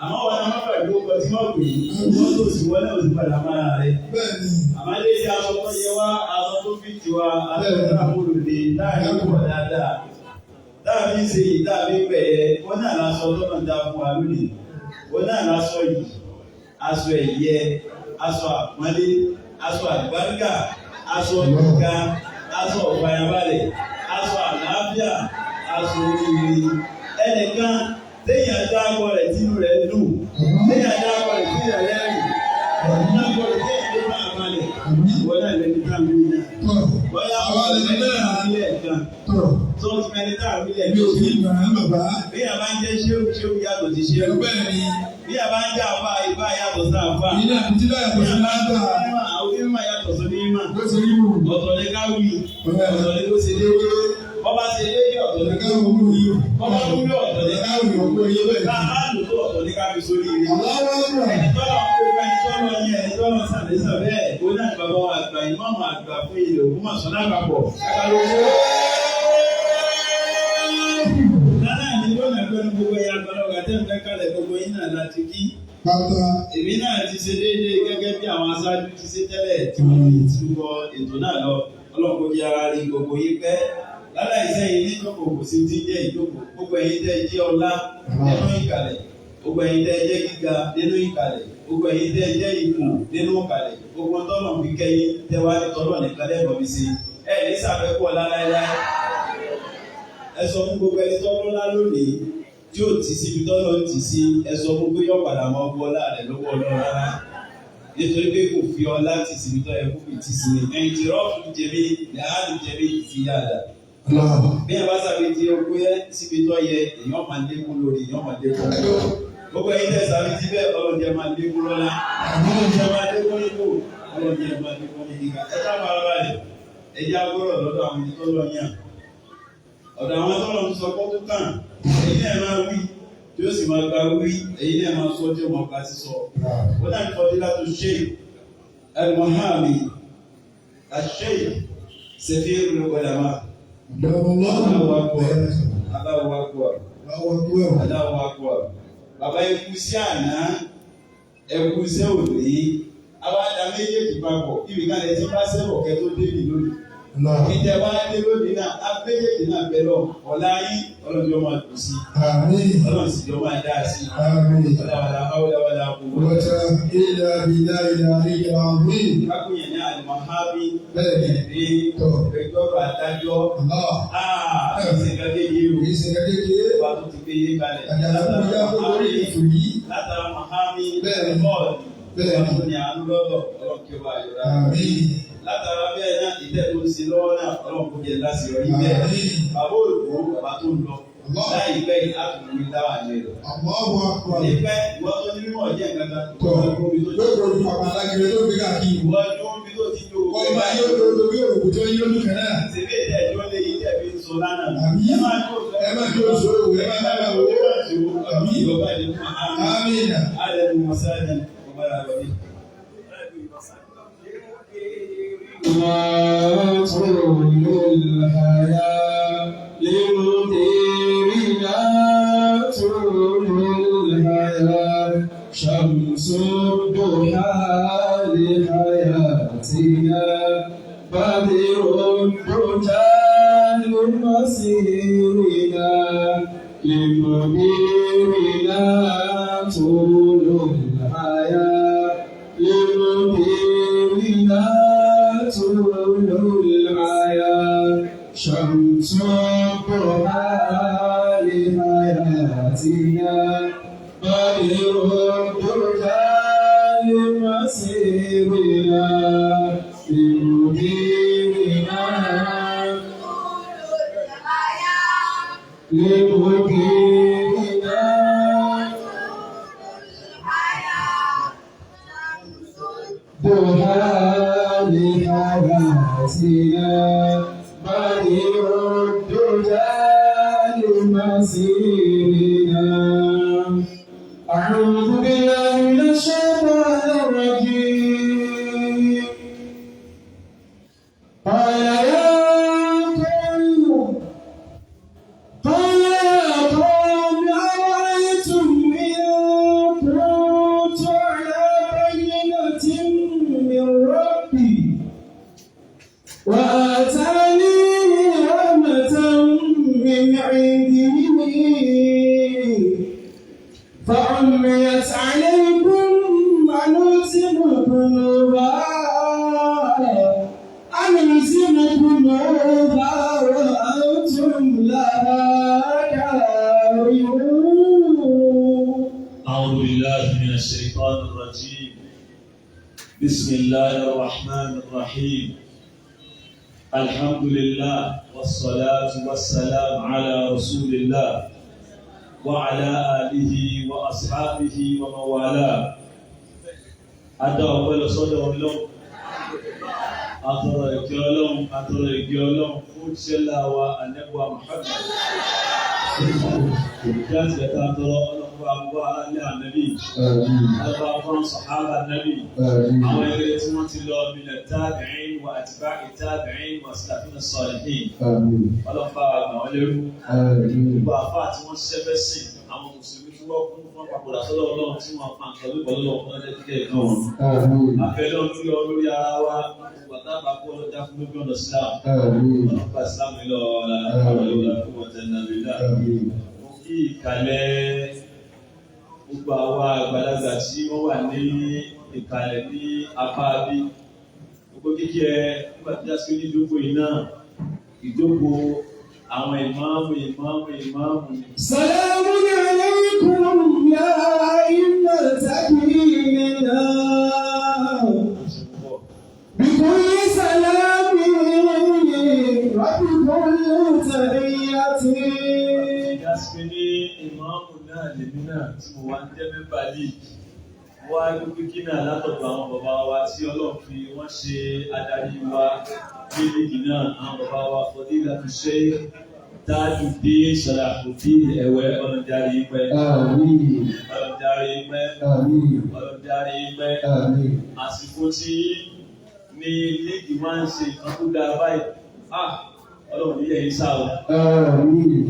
Àmọ́ wọn náà má gbàgbé ó kọ tí wọ́n pè é, wọ́n tó sì wọ́n náà sì padà mára rẹ̀. Bẹ́ẹ̀ni. Àmọ́ ilé iṣẹ́ aṣọ tó yẹ wá, aṣọ tó fi tiwa, aṣọ tó àbúrò lè láàrin pọ̀ dáadáa. Dáàbí ṣe yìí, dáàbí pẹ̀yẹ, wọ́n náà lásọ tó náà dá fún wa lónìí. Wọ́n náà lásọ yìí, aṣọ ẹ̀yẹ, aṣọ àpọ́nlé, aṣọ àlùbáríkà, aṣọ gíga, aṣọ ọ̀fàyàbalẹ̀, aṣọ àlàáfíà. àlàáfíà, aṣọ oríire. Ẹnìkan téèyàn dákọ rẹ̀ tínú rẹ̀ dùn, téèyàn dákọ rẹ̀ tínú rẹ̀ rẹ́rìn, dákọ rẹ̀ téèyàn lè máa balẹ̀. Ìwọ náà lẹni tá a wí náà. Bóyá Àwa lẹni náà. ilé ẹ̀kan Tọ̀. tó ti mẹni tá a wí lẹ̀. Èmi ò fi ìmọ̀ bàbá. Bí a bá ń jẹ́ ṣéwù ṣéwù yàtọ̀ sí ṣéwù. Bẹ́ẹ̀ ni. Bí a bá ń jẹ́ àfa ìfá yàtọ̀ sí àfa. Iná àbújí láyà tó ṣe láńtà. Àwọn onímọ̀ yàtọ̀ sí onímọ̀. Ló ti rí wù. Ọ̀tọ̀ ni ká wí. Ọ̀tọ̀ ni kó ṣe déédéé. Bọ́bá ṣe déédéé ọ̀tọ̀ ni Ká wù yìí. Bọ́bá wúlò ọ̀tọ̀ ni Ká wù yìí. Kó yé bẹ́ẹ̀. Bá a bá lò tó ọ̀tọ̀ ni ká fi sórí ire. Aláwọ̀ àgbà. Ẹni tọ́lọ̀ ń kó ẹni tọ́lọ̀ yẹn ẹni tọ́lọ̀ sàlẹ́sà bẹ́ẹ̀. Ó náà ní bàbá wa àgbà ìmọ̀ọ́mù àgbà fún ilẹ̀ Ògbómọ̀ṣọ́ lápapọ̀. Lálẹ́ àní lónà pẹ̀lú gbogbo ẹ̀yà àgbàlagbà tẹ́ ń fẹ́ kalẹ̀ gbogbo yín náà láti kí. Bàbá. Èmi náà ti ṣe déédéé gẹ́gẹ́ bí àwọn aṣáájú ti ṣe tẹ́lẹ̀ tí wọ́n ti túbọ̀ ètò náà lọ. Ọlọ́run kò jẹ́ ara rí gbogbo yín pẹ́. Lálẹ́ ìsẹ́yìn ní ìjókòó kò sí ti jẹ́ ìjókòó. Gbogbo ẹ̀yin tẹ́ jẹ́ ọlá nínú ìkàlẹ̀. Gbogbo ẹ̀yin tẹ́ jẹ́ gíga nínú ìkàlẹ̀. Gbogbo ẹ̀yin tẹ́ jẹ́ ipò nínú ìkàlẹ̀. Gbogbo tọ́lọ̀ fi kẹ́yìn tẹ́ wá ní tọ́lọ̀ nìkan lẹ́bọ̀ fi ṣe. Ẹ ní sàfẹ́kù ọlá láéláé. Ẹ sọ fún gbogbo ẹni tọ́lọ́ lá lónìí tí ò ti síbi tọ́lọ́ ti sí ẹ sọ fún pé yọ padà máa wọ ọlá rẹ̀ lọ́wọ́ ọlọ́run rárá nítorí pé kò fi ọlá ti síbi tọ́ ẹ kó fi ti sí ni ẹ̀yìn tí rọ́ọ̀fù jẹ̀bi làálù jẹ̀bi ti yá dà bí ẹ bá sábẹ́ tí ó pé síbi tọ́ yẹ èèyàn máa lékún lórí èèyàn máa lékún gbogbo ẹ̀yin tẹ́ sábẹ́ tí bẹ́ẹ̀ ọlọ́dẹ máa lékún lọ́lá ọlọ́dẹ máa lékún nípò ọlọ́dẹ máa lékún ní gíga ẹ sá fara balẹ̀ ẹ jẹ́ agbọ́rọ̀ lọ́dọ̀ àwọn ẹni tó lọ yàn ọ̀dọ̀ àwọn tọ́lọ̀ ń sọ kọ́ tó kàn èyí náà máa wí tí ó sì máa gba wí èyí náà máa sọ tí ó máa gba sísọ. ó náà ní fọdílà tó ṣe al-Muhammad al-Sheikh Safirul Ulama. Allahu Akbar. Allahu Akbar. Allahu Akbar. Bàbá ẹkú sí àná ẹkú sí òní àwọn àdá méjèèjì papọ̀ ibi kan lè ti bá sẹ́wọ̀ kẹ́ tó débi lónìí. Ìjẹ́ wá dé lónìí náà, á méjèèjì náà bẹ̀ lọ, ọ̀la yín ọlọ́jọ́ máa dùn sí. Àmín. Ọlọ́run sì jọ máa dáa sí. Àmín. Ọlọ́wàlá ọlọ́wàlá kò wọ́n. Wọ́tá ilà bìlà ilà ilà àmín. Kákúnyẹ̀ ní àlùmọ́hábí. Bẹ́ẹ̀ni. Ní Tọ̀. ìgbẹ́jọ́rò adájọ́. Allah. Áà kì í ṣe nǹkan kékeré o. Kì í ṣe kékeré. Ọba tó ti gbé yé kalẹ̀. Àjàlá kúnjá fún lórí ètò yìí. Látara Mọ̀hámí. Bẹ́ẹ̀ni. Bọ́ọ̀lù. Bẹ́ẹ̀ni. Ọba tó ní àánú lọ́dọ̀ ọlọ́run kí ó bá yọra. Àmín. Látara bẹ́ẹ̀ náà ìtẹ́ tó ń ṣe lọ́wọ́ náà ọlọ́run kò jẹ́ láṣeyọrí bẹ́ẹ̀. Àmín. Bàbá òyìnbó bàbá tó ń lọ. Allah. Láìpẹ́ yìí á tún wí dáwà ní rẹ̀. Allahu Akbar. Nípẹ́ ìwọ tó ní mímọ̀ jẹ́ nǹkan kan. Tọ̀. Lóòrò ní pàpà alágẹrẹ tó gbé káàkiri. Ìwọ tó ń bí tó ti jó. Wọ́n máa yóò lóòrò bí òrùkù tó yí lójú kan náà. Ṣèbí ìtẹ́ ìjọ lé yìí tẹ̀ fi ń sọ lánàá. Àmín. Ẹ máa jó Ẹ má jó sòrò, ẹ má má wò ó. Àmín. Ìjọba ìlú Mọ̀hámí. Àmín. Alẹ́ Mọ̀sáàdì, ọba ìrọ̀lẹ́. طول الحياة لمديرنا طول الحياة شمس الضحى لحياتنا بدر الدجى لمسيرنا لمديرنا طول الحياة لمديرنا طول الحياة شمس الضحى لحياتنا بدر الدجى لمسيرنا لمديرنا لمديرنا ضحى لحياتنا بديع الدجى لمسيرنا أعوذ بالله من الشيطان الرجيم قال يا قوم قال يا قوم أرأيتم إن كنت على بينة من ربي وآتاني رحمة من عنده فعميت عليكم أنلزمكموها أنلزمكموها وأنتم بالله من الشيطان الرجيم. بسم الله الرحمن الرحيم. الحمد لله والصلاة والسلام على رسول الله وعلى آله وأصحابه ومن والاه. Adá ọpẹ́ lọ sọ́dọ̀ Ọlọ́run. Atọrọ ìkẹ́ Ọlọ́run, atọrọ ìkẹ́ Ọlọ́run fún ṣẹlá wa Ànábì Muhammad. Ìkẹ́ àti ẹ̀ka atọrọ ọlọ́pàá àbúrò aráàlú ànábì. Ọlọ́pàá fún sàhábà ànábì. Àwọn ẹgbẹ́ tí wọ́n ti lọ minat tabi'in wa atba'i tabi'in wa salafina salihin. Ọlọ́pàá àgbà wọn lérú. Gbogbo àfáà tí wọ́n ṣiṣẹ́ fẹ́ sìn, àwọn mùsùlùmí tí wọ́n kún fún papòdà sọ́dọ̀ Ọlọ́run tí wọ́n pa nǹkan lóko lọ́wọ́ fún ọjọ́ kíkẹ́ ìkan wọn. Àfẹ́lẹ́ olórí olórí ara wa, gbogbo àtàbà kó ọlọ́jà fún lójú ọ̀nà Islam. Ọlọ́pàá Islam lọ ọ̀la ọ̀la fún ọ̀tẹ̀ nàbílà. Mo kí ìkàlẹ̀ gbogbo àwa àgbàlagbà tí wọ́n wà ní ìkàlẹ̀ ní apá bí. Gbogbo kíkí ẹ nígbà tí a ṣe ní ìjókòó yìí náà, ìjókòó àwọn ìmáàmù ìmáàmù ìmáàmù ni. سلام عليكم يا أئمة ديننا بكل سلام وبكل تحية. Ìyá ní ìmáàmù náà lèmi náà tí mo wá ń jẹ́ mẹ́mbà líìgì. Wọ́n á gbé kíkí náà látọ̀dọ̀ àwọn bàbá wa tí Ọlọ́run fi wọ́n ṣe adarí wa ní líìgì náà. Àwọn bàbá wa Fadilatu Sheikh Tajudeen Salahuddin Ẹ̀wẹ́ ọlọ́ndarí pẹ́. Ọlọ́ndarí pẹ́. Ọlọ́ndarí pẹ́. Àsìkò tí ní líìgì máa ń ṣe nǹkan tó dáa báyìí. Ah! Ọlọ́run ní ẹ̀yìn sáà o.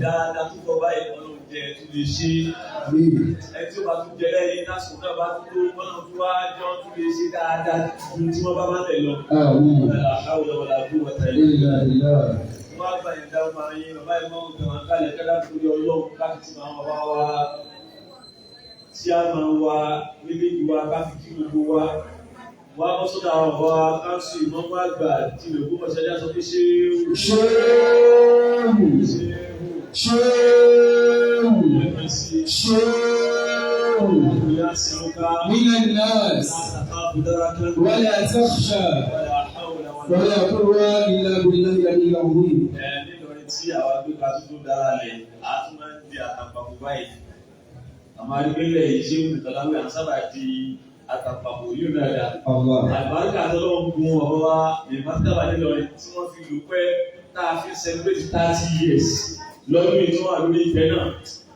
Dáadáa tó kọ báyìí Ọlọ́run jẹ tó lè ṣe. Ẹni tí ó bá tún jẹ lẹ́yìn lásìkò náà bá tún tó Ọlọ́run tó wá jọ tún lè ṣe dáadáa ju tí wọ́n bá má tẹ̀ lọ. La hawla wala quwwata illa billah. Wọ́n á gba ìdá ọmọ ayé bàbá ìmọ̀ ògùn àwọn kálẹ̀ kálá tó yọ Ọlọ́run káàkiri tí àwọn bàbá wa tí a máa wa nílé ìwà káfí kí gbogbo wa. Wọ́n á bọ́ sọ́dọ̀ àwọn bàbá wa káńsù ìmọ̀mọ́ àgbà tí ìlú Ògbómọ̀ṣọ́ já sọ pé ṣé Ṣéèwù ṣéèwù ṣéèwù من الناس ولا تخشى ولا قوة إلا بالله العلي العظيم. Nítorí tí àwa gbé ka tuntun dára lẹ̀, a tún máa ń di àtàǹpàkò báyìí. Àmọ́ arígbélẹ̀ yìí ṣé olùtọ́láwé à ń sábà di àtàǹpàkò yóò náà dà. Àlùbáríkà tọ́lọ́ ń gun ọ̀rọ̀ wa ní Mátàbà nílọrin tí wọ́n fi lò pẹ́ tá a fi celebrate 30 years lọ́dún yìí tí wọ́n wà lórí ìtẹ́ náà.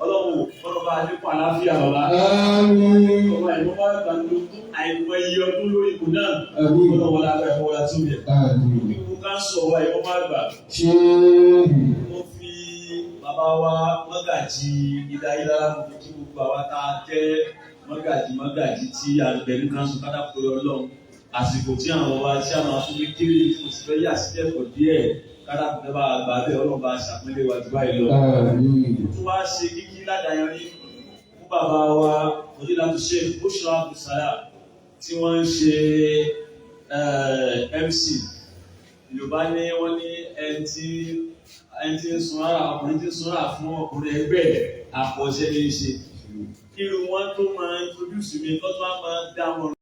Ọlọ́run ọlọ́ba bá nípa àlàáfíà bàbá. Ọba ìmọ̀ bá gbà ló tó àìmọye ọdún lórí ipò náà. Ọlọ́wọ́ lágbà ẹ̀kọ́ wa tún yẹ. Kíkú ká sọ wa ìmọ̀ bá gbà. Mo fi bàbá wa mọ́gàjì ìdáyílára mo fi kí gbogbo àwa tá a jẹ́ mọ́gàjì mọ́gàjì tí a gbẹ̀ ní káńsù kádàkùn Ọlọ́run. Àsìkò tí àwọn wa tí a máa fún mi kéré tí mo sì fẹ́ yà sí ẹ̀kọ́ díẹ̀ kádàkùn bá gbà bẹ́ẹ̀ Ọlọ́run bá ṣàpínlẹ̀ wa jù báyìí lọ. Tó wá ṣe kíkí ládàáyanrí fún bàbá wa Fadilatu Sheikh Bushra Abdulsalam tí wọ́n ń ṣe MC. Yorùbá ní wọ́n ní ẹni tí ń sun ara ọkùnrin tí ń sun ara fún ọkùnrin ẹgbẹ́ àpọ̀ṣẹ́ ní í ṣe. Irú wọn tó máa introduce mi kó tó wá máa dá wọn.